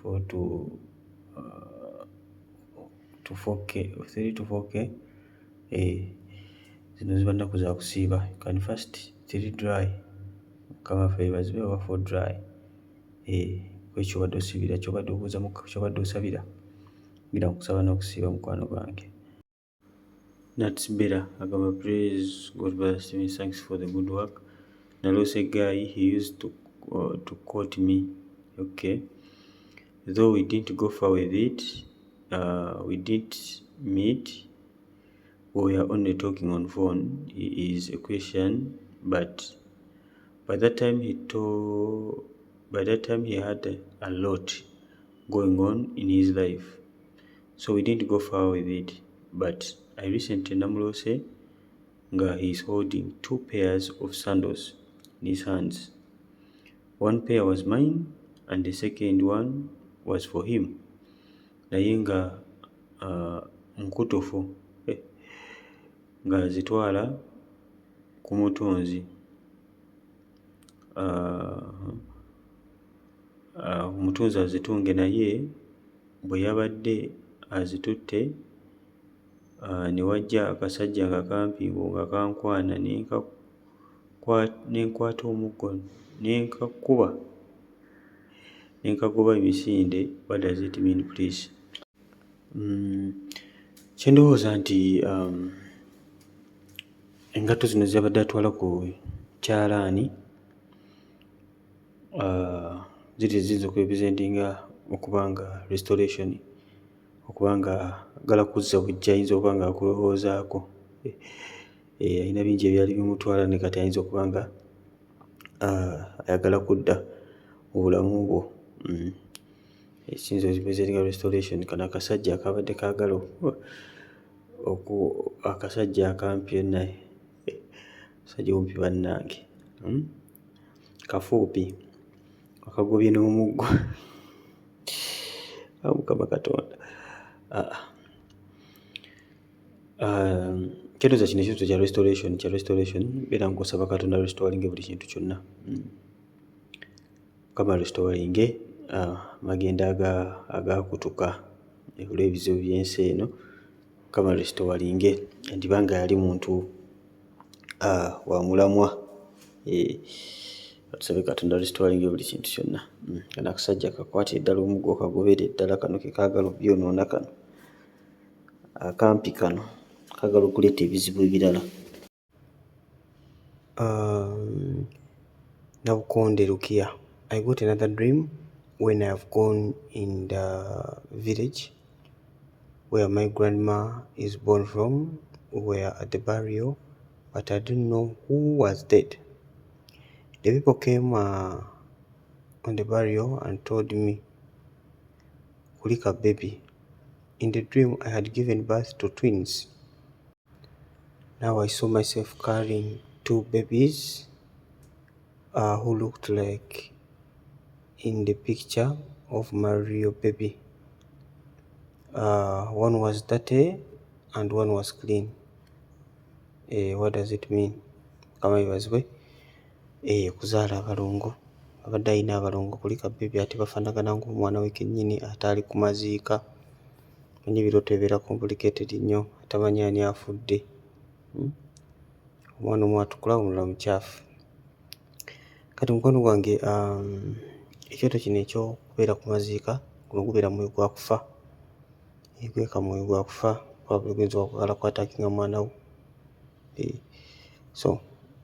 4 to 4K, 3 to 4K. Zino ziba nnaku za kusiiba. You can fast 3 dry, Mukama waffe yeebazibwe, oba 4 dry ku ekyo ky'obadde osiibira, ky'obadde obuuza, ky'obadde osabira. Genda mu kusaba n'okusiiba, mukwano gwange. Nats Bella agamba, "Praise God, brother Steven, thanks for the good work. Naloose guy, he used to court me. Okay, though we didn't go far with it, we didn't meet, we were only talking on phone. He is a Christian, but by that time he had a lot going on in his life, so we didn't go far with it. But I recently namuloose nga he is holding two pairs of sandals in his hands. One pair was mine and the second one was for him. Naye nga nkutufu ng'azitwala ku mutunzi, omutunzi azitunge, naye bwe yabadde azitutte ne wajja akasajja nga kampi nga kankwana ne nkwata omuggo ne nkakuba ne nkagoba emisinde. What does it mean, please? Kye ndowooza nti engatto zino z'abadde atwala ku kyalaani ziri ziyinza okurepresentinga okuba nga restoration, okuba nga ayagala kuzza buggya, ayinza okuba nga akulowoozaako, ayina bingi ebyali bimutwala ne kati ayinza okuba nga ayagala kudda mu bulamu bwo. Ekiyinza okurepresentinga restoration, kano akasajja akabadde kaagala akasajja akampi naye musajja mumpi bannange, kafuupi akagobye n'omuggo. Mukama Katonda. Kye ndowooza kino ekirooto kya restoration, beera ng'osaba Katonda arestoringe buli kintu kyonna. Mukama arestoringe amagendo agaakutuka olw'ebizibu by'ensi eno. Mukama arestoringe, yandiba nga yali muntu wa mulamwa. Tusabe Katonda arestoringe buli kintu kyonna. Kano akasajja kakwatire ddala omuggo kagobere ddala, kano ke kaagala obbyonoona, kano akampi kano kaagala okuleeta ebizibu ebirala. Nabukonde Rukia. I got another dream when I have gone in the village where my grandma is born from. We were at the burial, but I didn't know who was dead. The people came on the burial and told me, "Kulika baby." In the dream, I had given birth to twins. Now I saw myself carrying two babies who looked like in the picture of my real baby. One was dirty and one was clean. What does it mean? Mukama yeebazibwe okuzaala abalongo. Abadde alina abalongo, kulika baby, ate bafaanagana ng'omwana we kennyini ate ali ku maziika. Manyi ebirooto bibeera complicated nnyo, atamanyi ani afudde. Omwana omu atukula, omulala mukyafu. Kati mukwano gwange, ekyoto kino eky'okubeera ku maziika, guno gubeera mwoyo gwa kufa. Gweka mwoyo gwa kufa, probably guyinza okwagala kwattackinga mwana wo. So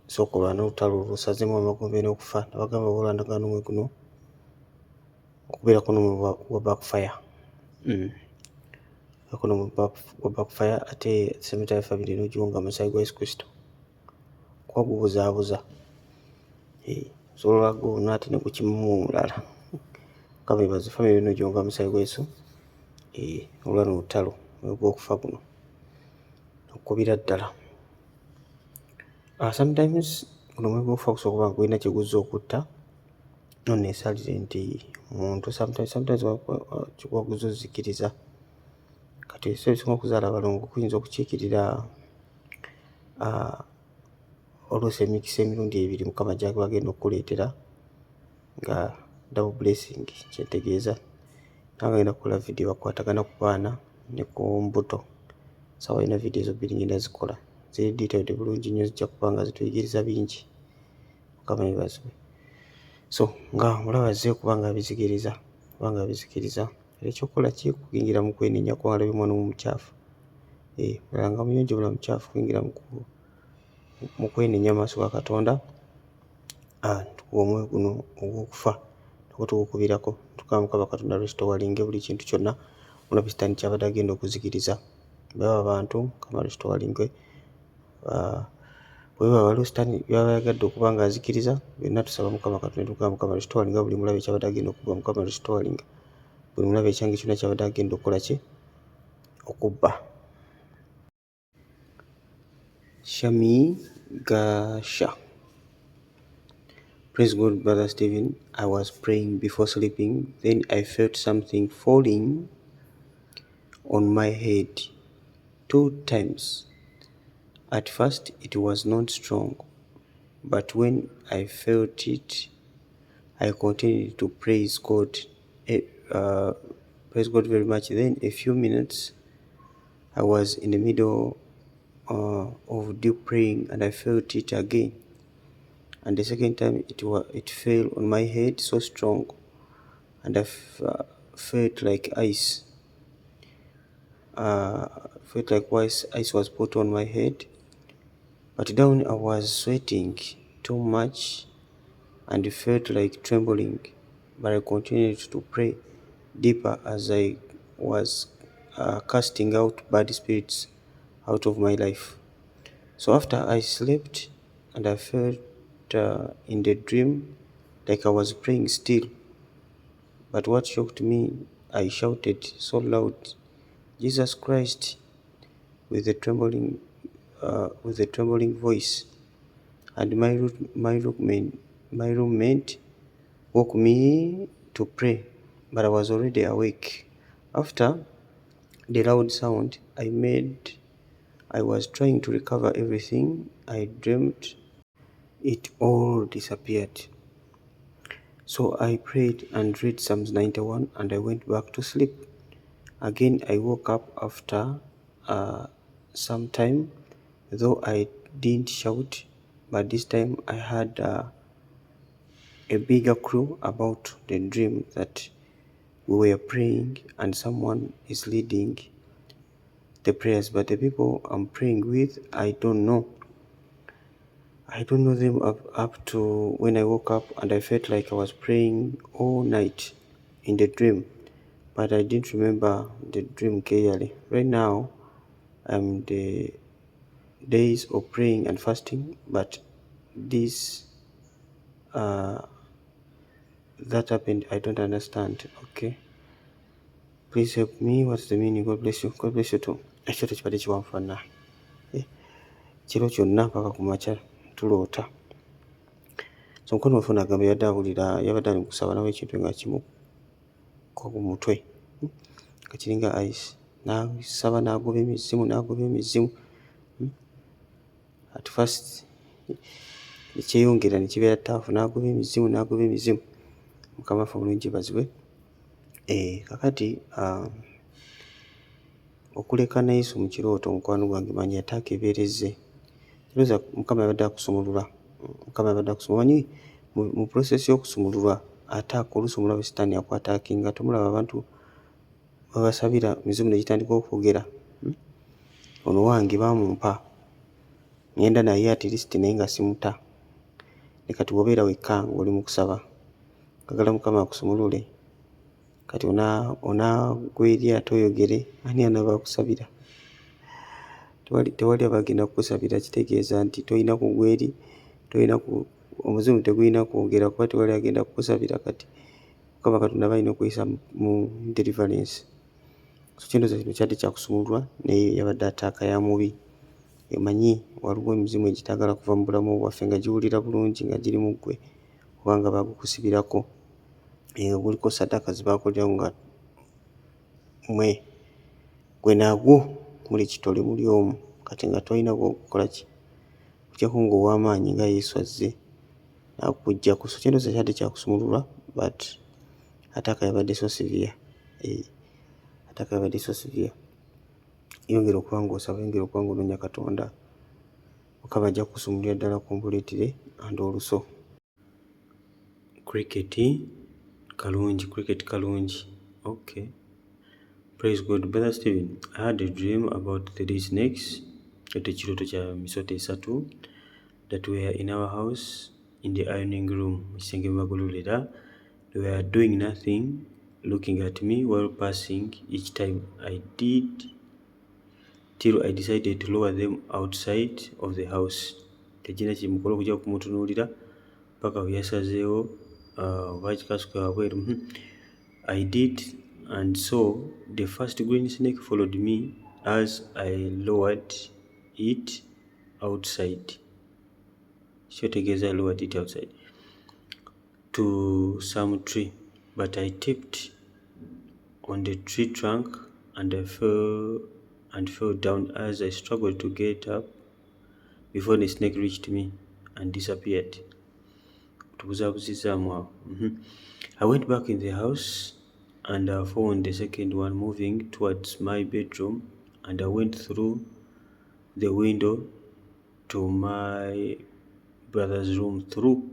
sooka olwane olutalo olwo osazeemu amagombe n'okufa. Nabagamba bw'olwanagana n'omwoyo guno okubeerako n'omwoyo gwa backfire. Okubeerako n'omwoyo gwa backfire, ate at the same time family n'ogiwonga omusaayi gwa Yesu Kristo kuba gubuzaabuza. Osobola gwonna ate ne gukimamu omulala. Mukama yeebazibwe, family yonna ogiwonga omusaayi gwa Yesu, olwana olutalo omwoyo gw'okufa guno okubira ddala. Sometimes guno omwoyo gw'okufa gusobola okuba nga gulina kye guzze okutta, not necessarily nti muntu, sometimes guba guzze ozzikiriza. Kati ebiseera ebisinga okuzaala abalongo kuyinza okukiikirira oluusi emikisa emirundi ebiri Mukama gy'aba agenda okkuleetera nga double blessing, kye ntegeeza. Nange ngenda kukola video bakwatagana ku baana ne ku mbuto. Ssaawa yonna video ezo bbiri ngenda zikola. Ziri detailed bulungi nnyo, zijja kuba nga zituyigiriza bingi. Mukama yeebazibwe. So nga omulaba azze okuba nga abizikiriza, okuba nga abizikiriza. Ekyokukola ki? Kuyingira mu kwenenya kubanga alabye omwana omu mukyafu. Omulala nga muyonjo, omulala mukyafu, kuyingira mu kwenenya mu maaso ga Katonda, tukuba omwoyo guno ogw'okufa nagwo tugukubirako, tugamba Mukama Katonda restoringe buli kintu kyonna omulabe sitaani ky'abadde agenda okuzikiriza. Bwe baba bantu, Mukama restoringe, bwe biba waliwo sitaani by'aba ayagadde okuba ng'azikiriza byonna, tusaba Mukama Katonda ne tugamba Mukama restoringa buli mulabe ky'abadde agenda okubba, Mukama restoringa buli mulabe ekyange kyonna ky'abadde agenda okukola ki? Okubba. Shami Gasha. Praise God, Brother Stephen. I was praying before sleeping, then I felt something falling on my head two times. At first it was not strong, but when I felt it, I continued to praise God, eh, praise God very much. Then a few minutes, I was in the middle of deep praying and I felt it again. And the second time it fell on my head so strong, and I felt like ice. Felt like ice was put on my head. But down I was sweating too much and felt like trembling, but I continued to pray deeper as I was casting out bad spirits out of my life. So after I slept and I felt in the dream like I was praying still. But what shocked me, I shouted so loud, "Jesus Christ," with a trembling, with a trembling voice, and my roommate woke me to pray, but I was already awake. After the loud sound I made, I was trying to recover everything I dreamt. It all disappeared. So I prayed and read Psalms 91 and I went back to sleep. Again, I woke up after some time, though I didn't shout, but this time I had a bigger clue about the dream, that we were praying and someone is leading the prayers, but the people I'm praying with, I don't know. I don't know them up to when I woke up, and I felt like I was praying all night in the dream, but I didn't remember the dream clearly. Right now, I'm the days of praying and fasting, but this that happened, I don't understand. Okay. Please help me. What's the meaning? God bless you. God bless you too. Ekyoto kibadde kiwanvu nna. Eh, kiro kyonna paka ku makya tuloota. So mukwano waffe ono agamba yabadde awulira, yabadde ali mu kusaba nawe ekintu nga kimukuba ku mutwe nga kiringa ice, n'asaba n'agoba emizimu, n'agoba emizimu. At first ne kyeyongera ne kibeera tough, n'agoba emizimu, n'agoba emizimu. Mukama waffe omulungi yeebazibwe. Eh, kakati okuleka Yesu mu kirooto, mukwano gwange, manya attack ebeera ezze. Ndowooza Mukama yabadde akusumulula, Mukama yabadde akusumulula. Omanyi mu process y'okusumululwa, attack oluusi omulabe Sitaani akwattackinga. Tomulaba abantu babasabira, emizimu ne gitandika okwogera? Ono wange baamumpa, ŋŋenda naye at least, naye nga simuta. Ne kati bw'obeera wekka ng'oli mu kusaba, oyagala Mukama akusumulule, kati onaagwa eri ate oyogere, ani anaaba akusabira? Tewali, tewali aba agenda kukusabira. Kitegeeza nti toyina kugwa eri, toyina ku omuzimu tegulina kwogera kuba tewali agenda kukusabira. Kati Mukama Katonda aba alina okuyisa mu deliverance. So kyendowooza kino kyadde kyakusumululwa, naye yabadde attack ya mubi. Omanyi waliwo emizimu egitaagala kuva mu bulamu bwaffe, nga giwulira bulungi nga giri mu ggwe, oba nga baagukusibirako, nga guliko saddaaka ze baakolerawo, nga mmwe gwe nagwo muli kitole, muli omu. Kati nga tolina bw'okola ki okuggyako ng'ow'amaanyi nga Yesu azze n'akuggyako. So kyendowooza kyadde kyakusumululwa, but attack yabadde so severe, attack yabadde so severe. Yongera okuba ng'osaba, yongera okuba ng'onoonya Katonda, Mukama ajja kukusumululira ddala completely and also. Cricket kalungi, cricket kalungi. Okay. Praise God. Brother Stephen, I had a dream about three snakes, ate ekirooto kya misota esatu, that were in our house in the ironing room, mu kisenge mwe bagololera. They were doing nothing, looking at me while passing each time I did, till I decided to lower them outside of the house. Tegirina kyemukola okujja kumutunuulira paka bwe yasazeewo oba kikasuke wabweru. I did, and so the first green snake followed me as I lowered it outside. Kyotegeeza I lowered it outside to some tree, but I tipped on the tree trunk and I fell and fell down as I struggled to get up before the snake reached me and disappeared. Tubuzaabuzizaamu awo. I went back in the house and I found the second one moving towards my bedroom, and I went through the window to my brother's room through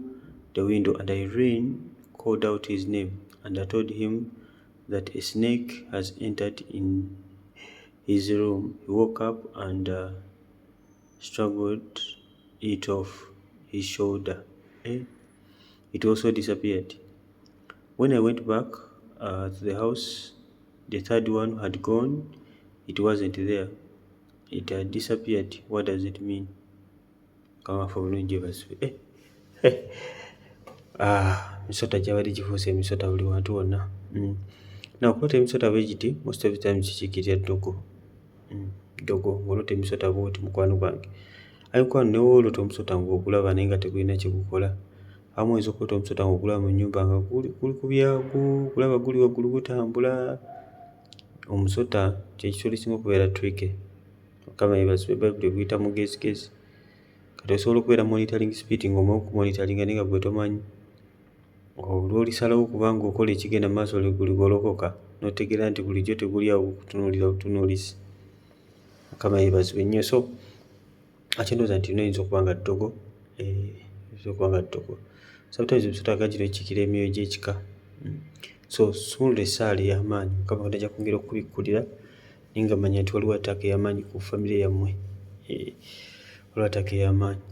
the window, and I ran, called out his name, and I told him that a snake has entered in his room. He woke up and struggled it off his shoulder. Eh? It also disappeared. When I went back to the house, the third one had gone. It wasn't there. It had disappeared. What does it mean? Kama bulungi basibe. Eh. Eh. Ah, misota gyabadde gifuuse emisota buli wantu wonna. Now okuloota emisota bwe giti, most of the times kikiikirira ddogo. Ddogo ng'oloota emisota bw'oti, mukwano gwange. Aye mukwano, ne bw'oloota omusota ng'ogulaba naye nga tegulina kye gukola. Abamu oyinza okuloota omusota ng'ogulaba mu nnyumba nga guli ku byagwo, ogulaba guli waggulu gutambula. Omusota kye kisolo ekisinga okubeera tricky. Mukama yeebazibwe, Bayibuli eguyita mugezigezi. Kati osobola okubeera monitoring spirit ng'omaze okumonitoringa naye nga ggwe tomanyi. Lw'olisalawo okuba ng'okola ekigenda mu maaso, guligolokoka n'otegeera nti bulijjo teguli awo kukutunuulira butunuulizi. Mukama yeebazibwe nnyo. So ate ndowooza nti lino liyinza okuba nga ddogo, liyinza okuba nga ddogo. Sometimes emisota gino gikiikirira emyoyo gy'ekika. So sumulula essaala ey'amaanyi, Mukama Katonda ajja kwongera okukubikkulira, naye nga manya nti waliwo attack ey'amaanyi ku famire yammwe. Waliwo attack ey'amaanyi.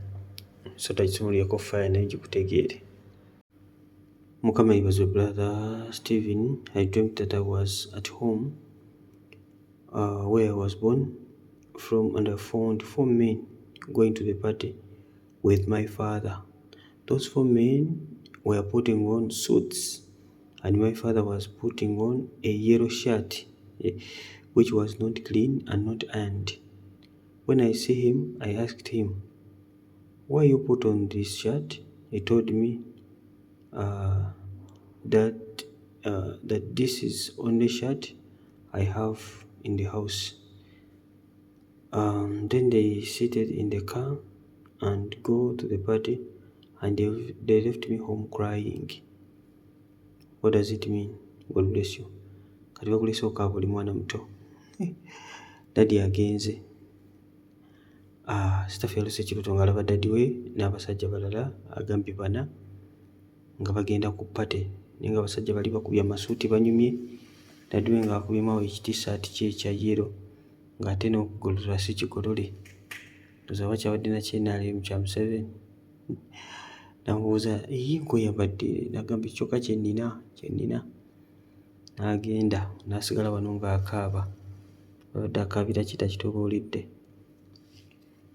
Emisota gisumululireko fire naye gikutegeere. Mukama yeebazibwe, Brother Stephen. I dreamt that I was at home where I was born from, and I found four men going to the party with my father. Those four men were putting on suits, and my father was putting on a yellow shirt, which was not clean and not ironed. When I see him, I asked him, "Why you put on this shirt?" He told me that this is only shirt I have in the house. Then they seated in the car and go to the party, and they left me home crying. What does it mean? God bless you. Kati bakulese okaaba, oli mwana muto. Daddy agenze. Ah, Sitaffe yaloose ekirooto ng'alaba daddy we n'abasajja balala, agambye bana, nga bagenda ku party, naye nga abasajja bali bakubye amasuuti banyumye, daddy we ng'akubyemu awo ekitisaati kye ekya yellow, ng'ate n'okugolola si kigolole. Ndowooza oba kyabadde na K NRM kya Museveni. Namubuuza, "Ye gw'oyambadde?" N'agamba, "Kyokka kye nnina, kye nnina." N'agenda n'asigala wano ng'akaaba. Abadde akaabira ki takitubuulidde.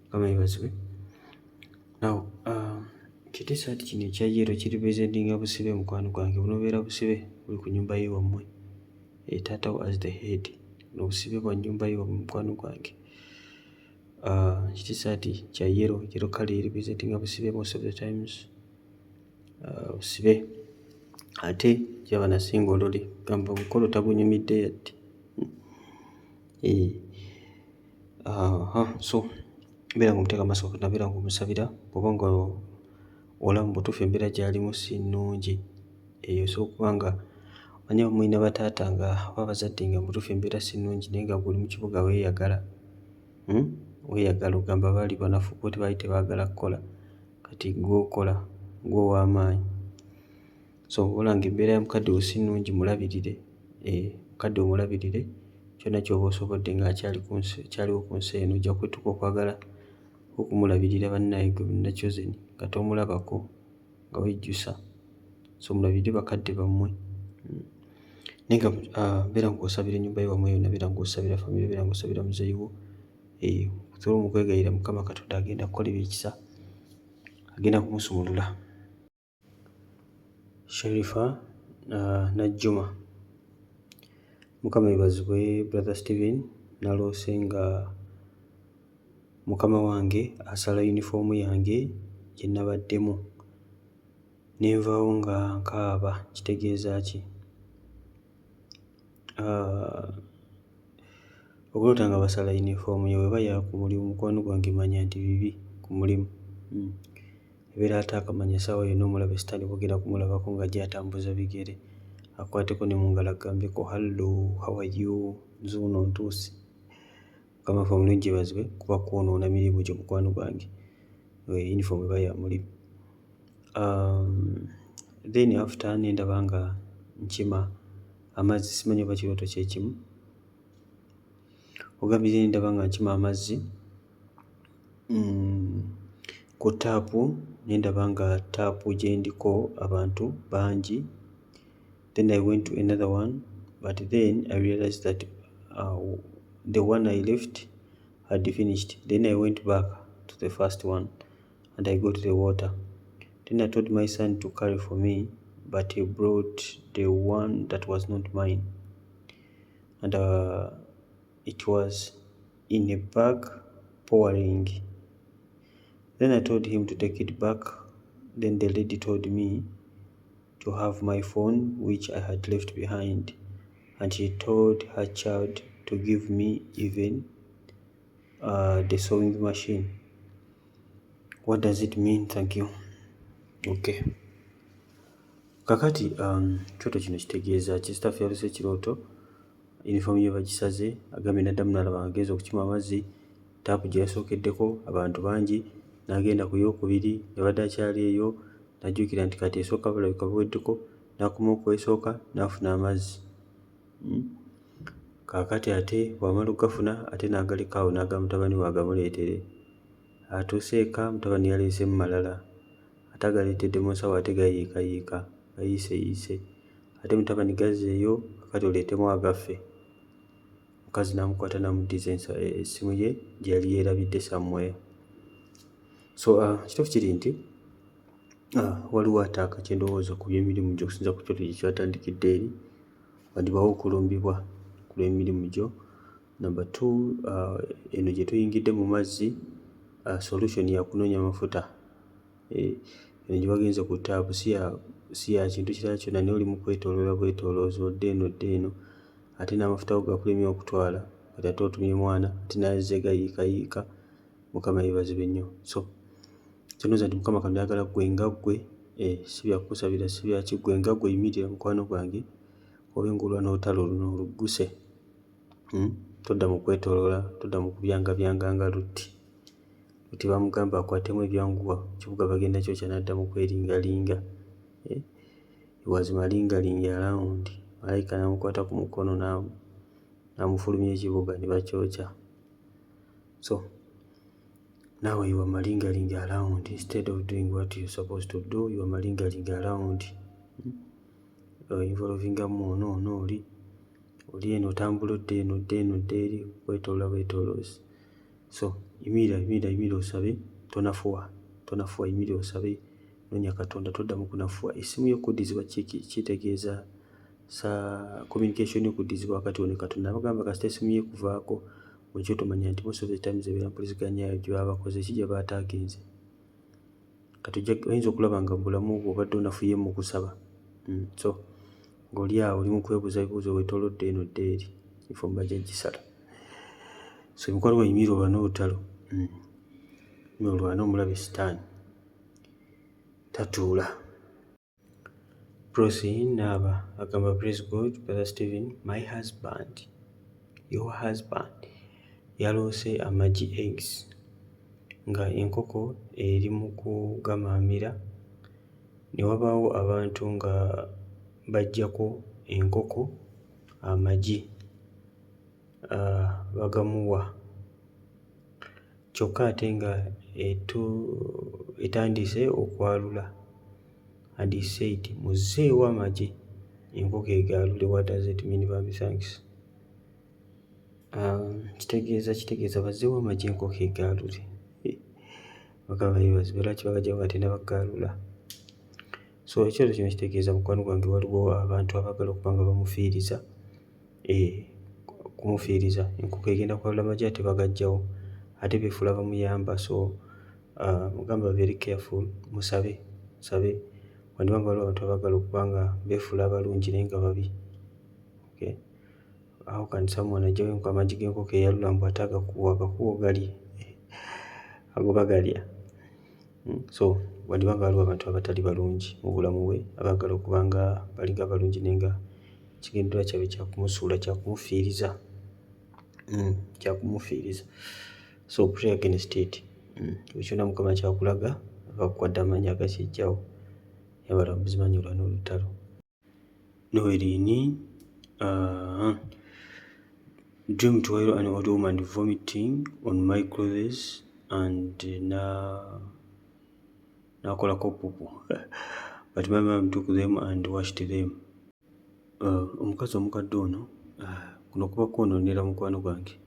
Mukama yeebazibwe. Now kitisaati kino ekya yellow kirepresentinga busibe, mukwano gwange. Bunobeera busibe buli ku nnyumba y'ewammwe. Taata wo as the head. Buno busibe bwa nnyumba y'ewammwe, mukwano gwange. Kitisaati kya yellow, yellow colour erepresentinga busibe most of the times. Busibe ate gyaba nasinga olole gamba omukolo tagunyumidde yadde. So beera ng'omuteeka mu maaso Katonda, beera ng'omusabira bw'oba nga olaba mu butuufu embeera gy'alimu si nnungi. Osobola okuba nga omanyi mulina bataata nga oba abazadde nga mu butuufu embeera si nnungi, naye nga ggwe oli mu kibuga weeyagala, Weeyagala, ogamba baali banafu bo baali tebaagala kukola, kati ggwe okola, ggwe ow'amaanyi. So bw'olaba ng'embeera ya mukadde wo si nnungi, mulabirire, mukadde wo mulabirire kyonna ky'oba osobodde ng'akyali ku nsi, akyaliwo ku nsi eno. Ojja kwetuka okwagala okumulabirira, bannaye ggwe munnakyozeni nga tomulabako nga wejjusa. So mulabirire bakadde bammwe. Naye nga beera ng'osabira ennyumba y'ewammwe yonna, beera ng'osabira famire, beera ng'osabira muzeeyi wo. Osobola omukwegayirira, Mukama Katonda agenda kukola ebyekisa, agenda kumusumulula. Sharifa Najjuma. Mukama yeebazibwe, Brother Stephen. Naloose nga mukama wange asala yunifoomu yange gye nabaddemu, ne nvaawo nga nkaaba. Kitegeeza ki? Okuloota nga basala yunifoomu yo bw'eba ya ku mulimu, mukwano gwange, manya nti bibi ku mulimu. Ebeera ate akamanya essaawa yonna omulabe sitaani bw'ogenda kumulabako ng'ajja atambuza bigere, akwateko ne mu ngalo akugambeko, "Hallo, how are you? Nzuuno ntuuse." Mukama waffe omulungi yeebazibwe kuba kwonoona mirimu gyo, mukwano gwange. Yunifoomu eba ya mulimu. Then after ne ndaba nga nkima amazzi, simanyi oba kirooto kye kimu. Ogambye ne ndaba nga nkima amazzi ku ttaapu, ne ndaba nga ttaapu gye ndiko abantu bangi. Then I went to another one, but then I realized that the one I left had finished. Then I went back to the first one and I got the water. Then I told my son to carry for me, but he brought the one that was not mine and it was in a bag pouring. Then I told him to take it back. Then the lady told me to have my phone, which I had left behind, and she told her child to give me even the sewing machine. What does it mean? Thank you. Okay. Kakati kyoto kino kitegeeza ki? Staff yaluse ekirooto yunifoomu ye bagisaze. Agambye n'addamu n'alaba nga agenze okukima amazzi, taapu gye yasookeddeko abantu bangi, n'agenda ku yookubiri, yabadde akyali eyo n'ajjukira nti kati esooka bulabika buweddeko, n'akomawo ku esooka n'afuna amazzi. Kaakati ate bw'amala oggafuna, ate n'agaleka awo, n'agamba mutabani we agamuleetere. Atuuse eka, mutabani yaleeseemu malala, ate agaleetedde mu nsawo, ate gayiikayiika, gayiiseyiise. Ate mutabani gazzeeyo, kaakati oleetemu agaffe. Omukazi n'amukwata n'amuddiza essimu ye gye yali yeerabidde somewhere. So ekituufu kiri nti waliwo attack kye ndowooza ku by'emirimu gyo, okusinziira ku kyoto gye kyatandikidde eri, wandibaawo okulumbibwa ku lw'emirimu gyo. Number two, eno gye tuyingidde mu mazzi, solution ya kunoonya mafuta. Eno gye wagenze ku ttaapu si ya kintu kirala kyonna, naye oli mu kwetooloola bwetooloozi, odda eno odda eno, ate n'amafuta go gakulemye okutwala. Kati ate otumye mwana, ate naye azze gayiikayiika. Mukama yeebazibwe nnyo. So kye ndowooza nti Mukama Katonda ayagala ggwe nga ggwe, si bya kukusabira, si bya ki, ggwe nga ggwe yimirira, mukwano gwange, obe ng'olwana olutalo luno olugguse. Todda mu kwetooloola, todda mu kubyangabyanga nga Lutti. Lutti baamugamba akwatemu ebyanguwa, ekibuga bagenda kyokya, n'adda mu kweringalinga. He was malingaling around. Malayika n'amukwata ku mukono n'amufulumya ekibuga ne bakyokya. So naawe you are malingering around instead of doing what you supposed to do, you are malingering around. Involvingamu ono ono oli oli eno, otambula odda eno, odda eno, odda eri, kwetooloola bwetooloozi. So yimirira, yimirira, yimirira osabe, tonafuwa, tonafuwa, yimirira osabe, noonya Katonda, toddamu kunafuwa. Essimu yo okuddizibwa kitegeeza sa communication okuddizibwa wakati wo ne Katonda. Nabagamba kasita essimu ye ekuvaako mu kyo, tomanya nti most of the times ebeera mpuliziganya eyo gye baba bakoze ki, gye baataaginze. Kati oyinza okulaba nga mu bulamu bwo obadde onafuye mu kusaba. So ng'oli awo oli mu kwebuuza bibuuzo, weetoolodde eno odda eri, uniform bajja ggisala. So emikwano gwange, yimirira olwane olutalo. Yimirira olwane omulabe sitaani tatuula. Prossy Naaba agamba, "Praise God, Brother Stephen. My husband, your husband, yaloose amagi, eggs, nga enkoko eri mu kugamaamira, ne wabaawo abantu nga baggyako enkoko amagi, bagamuwa, kyokka ate nga etandise okwalula, and he said muzzeewo amagi enkoko egaalule. What does it mean? Bambi, thanks." Kitegeeza bazzeewo amagi enkoko egaalule. Mukama yeebazibwe, lwaki bagaggyawo nga tennaba kugaalula? So ekirooto kino kitegeeza, mukwano gwange, waliwo abantu abaagala okuba nga bamufiiriza, kumufiiriza. Enkoko egenda kwalula magi ate bagaggyawo, ate beefuula bamuyamba. So mugamba babeere careful, musabe, musabe. Wandiba nga waliwo abantu abaagala okuba nga beefuula abalungi naye nga babi. Okay. How can someone aggyawo amagi g'enkoko eyalula mbu ate agakuwa, agakuwa ogalye? Agoba galya. So wandiba nga waliwo abantu abatali balungi mu bulamu bwe, abaagala okuba nga balinga abalungi naye nga ekigendererwa kyabwe kya kumusuula, kya kumufiiriza, kya kumufiiriza. So pray against it. Buli kyonna Mukama ky'akulaga aba akuwadde amaanyi agakiggyawo. Yabala muzimanyi olwana olutalo. Noeline dreamed while an old woman vomiting on my clothes and na n'akolako pupu, but my mom took them and washed them. Omukazi omukadde ono, kuno kuba kwonoonera mukwano gwange.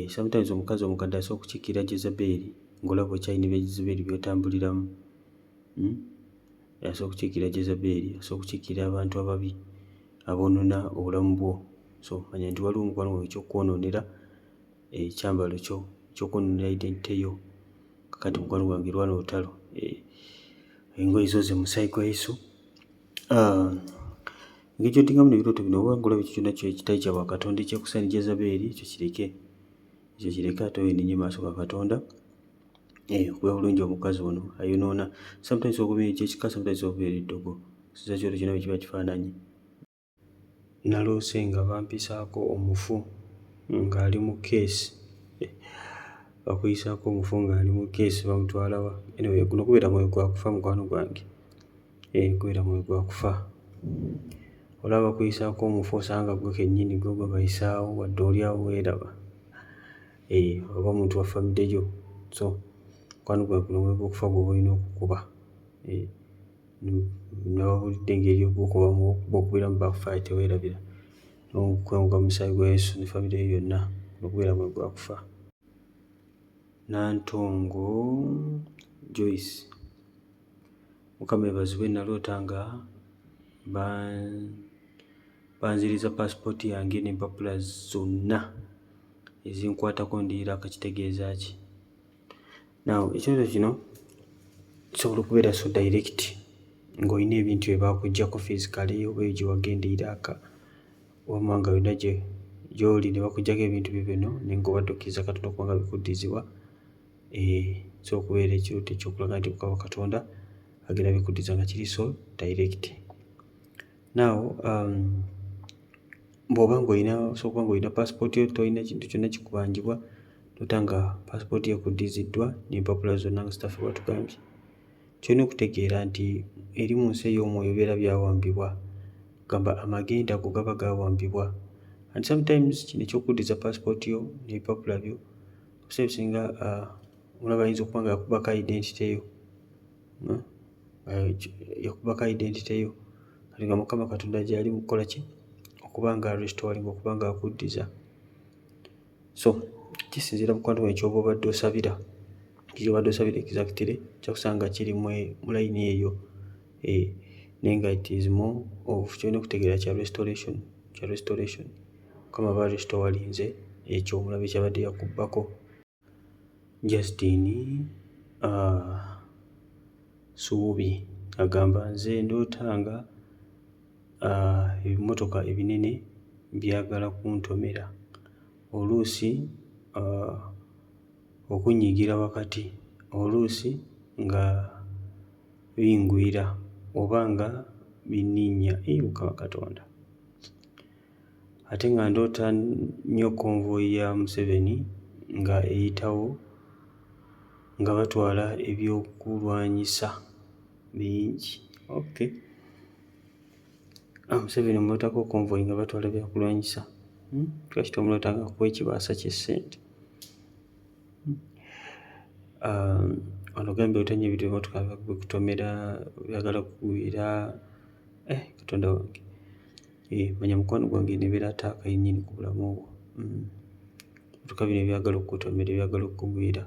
Sometimes omukazi omukadde asobola okukiikirira Jezeberi ng'olaba okyalina ebya Jezeberi by'otambuliramu. Asobola okukiikirira Jezeberi, asobola okukiikirira abantu ababi aboonoona obulamu bwo. So manya nti waliwo mukwano gwange eky'okwonoonera ekyambalo kyo, eky'okwonoonera identity yo. Kakati mukwano gwange lwana olutalo. Engoye zooze mu musaayi gwa Yesu. Engeri gy'odingamu n'ebirooto bino, oba ng'olaba ekyo kyonna ekitali kya bwakatonda ekyekuusa ne Jezeberi, ekyo kireke. Ekyo kireke ate weenenye mu maaso ga Katonda. Okubeera bulungi omukazi ono ayonoona. Sometimes okubeera ekyekika, sometimes okubeera eddogo. Okusinziira kirooto kyonna bwe kiba kifaananye. Naloose nga bampisaako omufu ng'ali mu case. Bakuyisaako omufu ng'ali mu case, bamutwala wa? Anyway, guno gubeera mwoyo gwa kufa, mukwano gwange. Gubeera mwoyo gwa kufa. Olaba bakuyisaako omufu, osanga ggwe kennyini ggwe gwe bayisaawo wadde oli awo weeraba. Oba muntu wa famire yo. So mukwano gwange, guno omwoyo gw'okufa gw'oba olina okukuba. Nababuulidde engeri y'okugukubamu, bw'okubiramu backfire, teweerabira. N'okwenguka mu musaayi gwa Yesu ne famire yo yonna, guno gubeera mwoyo gwa kufa. Nantongo Joyce, Mukama yeebazibwe, naloota nga banziriza paasipooti yange n'empapula zonna ezinkwatako ndi Iraq, kitegeeza ki? Now ekirooto kino kisobola okubeera so direct ng'olina ebintu bye baakuggyako physically, oba eyo gye wagenda e Iraq oba mu mawanga yonna gy'oli ne bakuggyako ebintu byo bino, naye ng'obadde okkiriza Katonda okuba nga bikuddizibwa. Kisobola okubeera ekirooto eky'okulaga nti Mukama Katonda agenda bikuddiza nga kiri so direct. Now bw'oba ng'olina, osobola okuba ng'olina paasipooti yo, tolina kintu kyonna kikubanjibwa, n'ota nga paasipooti yo ekuddiziddwa n'empapula zonna nga Sitaffe bw'atugambye. Ky'olina okutegeera nti eri mu nsi ey'omwoyo bibeera byawambibwa, gamba amagenda go gaba gaawambibwa, and sometimes kino eky'okuddiza paasipooti yo n'ebipapula byo, ebiseera ebisinga omulaba ayinza okuba nga yakubako identity yo, yakubako identity yo, kati nga Mukama Katonda gy'ali mu kukola ki? Okuba nga restoring, okuba nga akuddiza. So kisinziira mukwano gwange ky'oba obadde osabira, ky'obadde osabira exactly ojja kusanga kiri mu layini eyo, naye nga it is more of ky'olina okutegeera kya restoration, kya restoration. Mukama aba arestorinze ekyo omulabe ky'abadde yakubbako. Justine Suubi agamba, nze ndoota nga ebimotoka ebinene byagala kuntomera, oluusi okunnyigira wakati, oluusi nga bingwira oba nga binninnya. Eyi Mukama Katonda! Ate nga ndoota nnyo convoy ya Museveni nga eyitawo nga batwala ebyokulwanyisa bingi. Okay. Museveni omulootako convoy nga batwala byakulwanyisa. Lwaki tomuloota nga akuwa ekibaasa ky'essente? Ono ogambye oloota nnyo ebintu ebimotoka bikutomera, byagala kukugwira. Katonda wange! Manya mukwano gwange eno ebeera attack yennyini ku bulamu bwo. Ebimotoka bino ebyagala okukutomera, ebyagala okukugwira.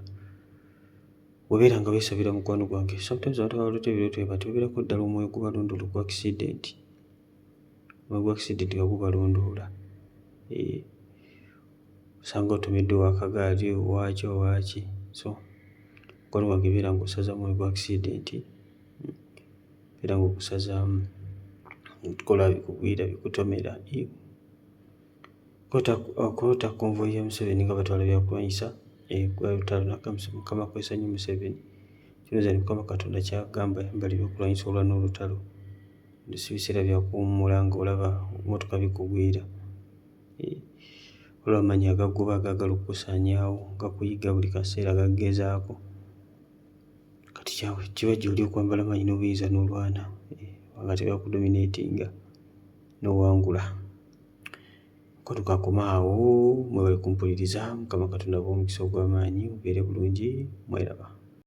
Bw'obeera nga weesabira, mukwano gwange, sometimes abantu abaloota ebirooto bwe bati babeerako ddala omwoyo gubalondoola ogwa accident. Omwoyo gwa accident nga gubalondoola. Osanga otomeddwa ow'akagaali, owaaki owaaki. So mukwano gwange, beera ng'osazaamu omwoyo gwa accident, beera ng'ogusazaamu, kola bikugwira bikutomera. Okuloota convoy ya Museveni nga batwala byakulwanyisa lutalo Mukama akozesa nnyo Museveni. Kirowooza nti Mukama Katonda ky'agamba yambala ebyokulwanyisa olwana olutalo. Si biseera bya kuwummula ng'olaba ebimotoka bikugwira. Waliwo amaanyi agagoba agaagala okukusaanyaawo, gakuyigga buli kaseera gakugezaako. Kati kiba gy'oli okwambala amaanyi n'obuyinza n'olwana nga tebakudominatinga n'owangula. Mukwano kankome awo, mwebale kumpuliriza, Mukama Katonda abawe omukisa ogw'amaanyi, mubeere bulungi, mweraba.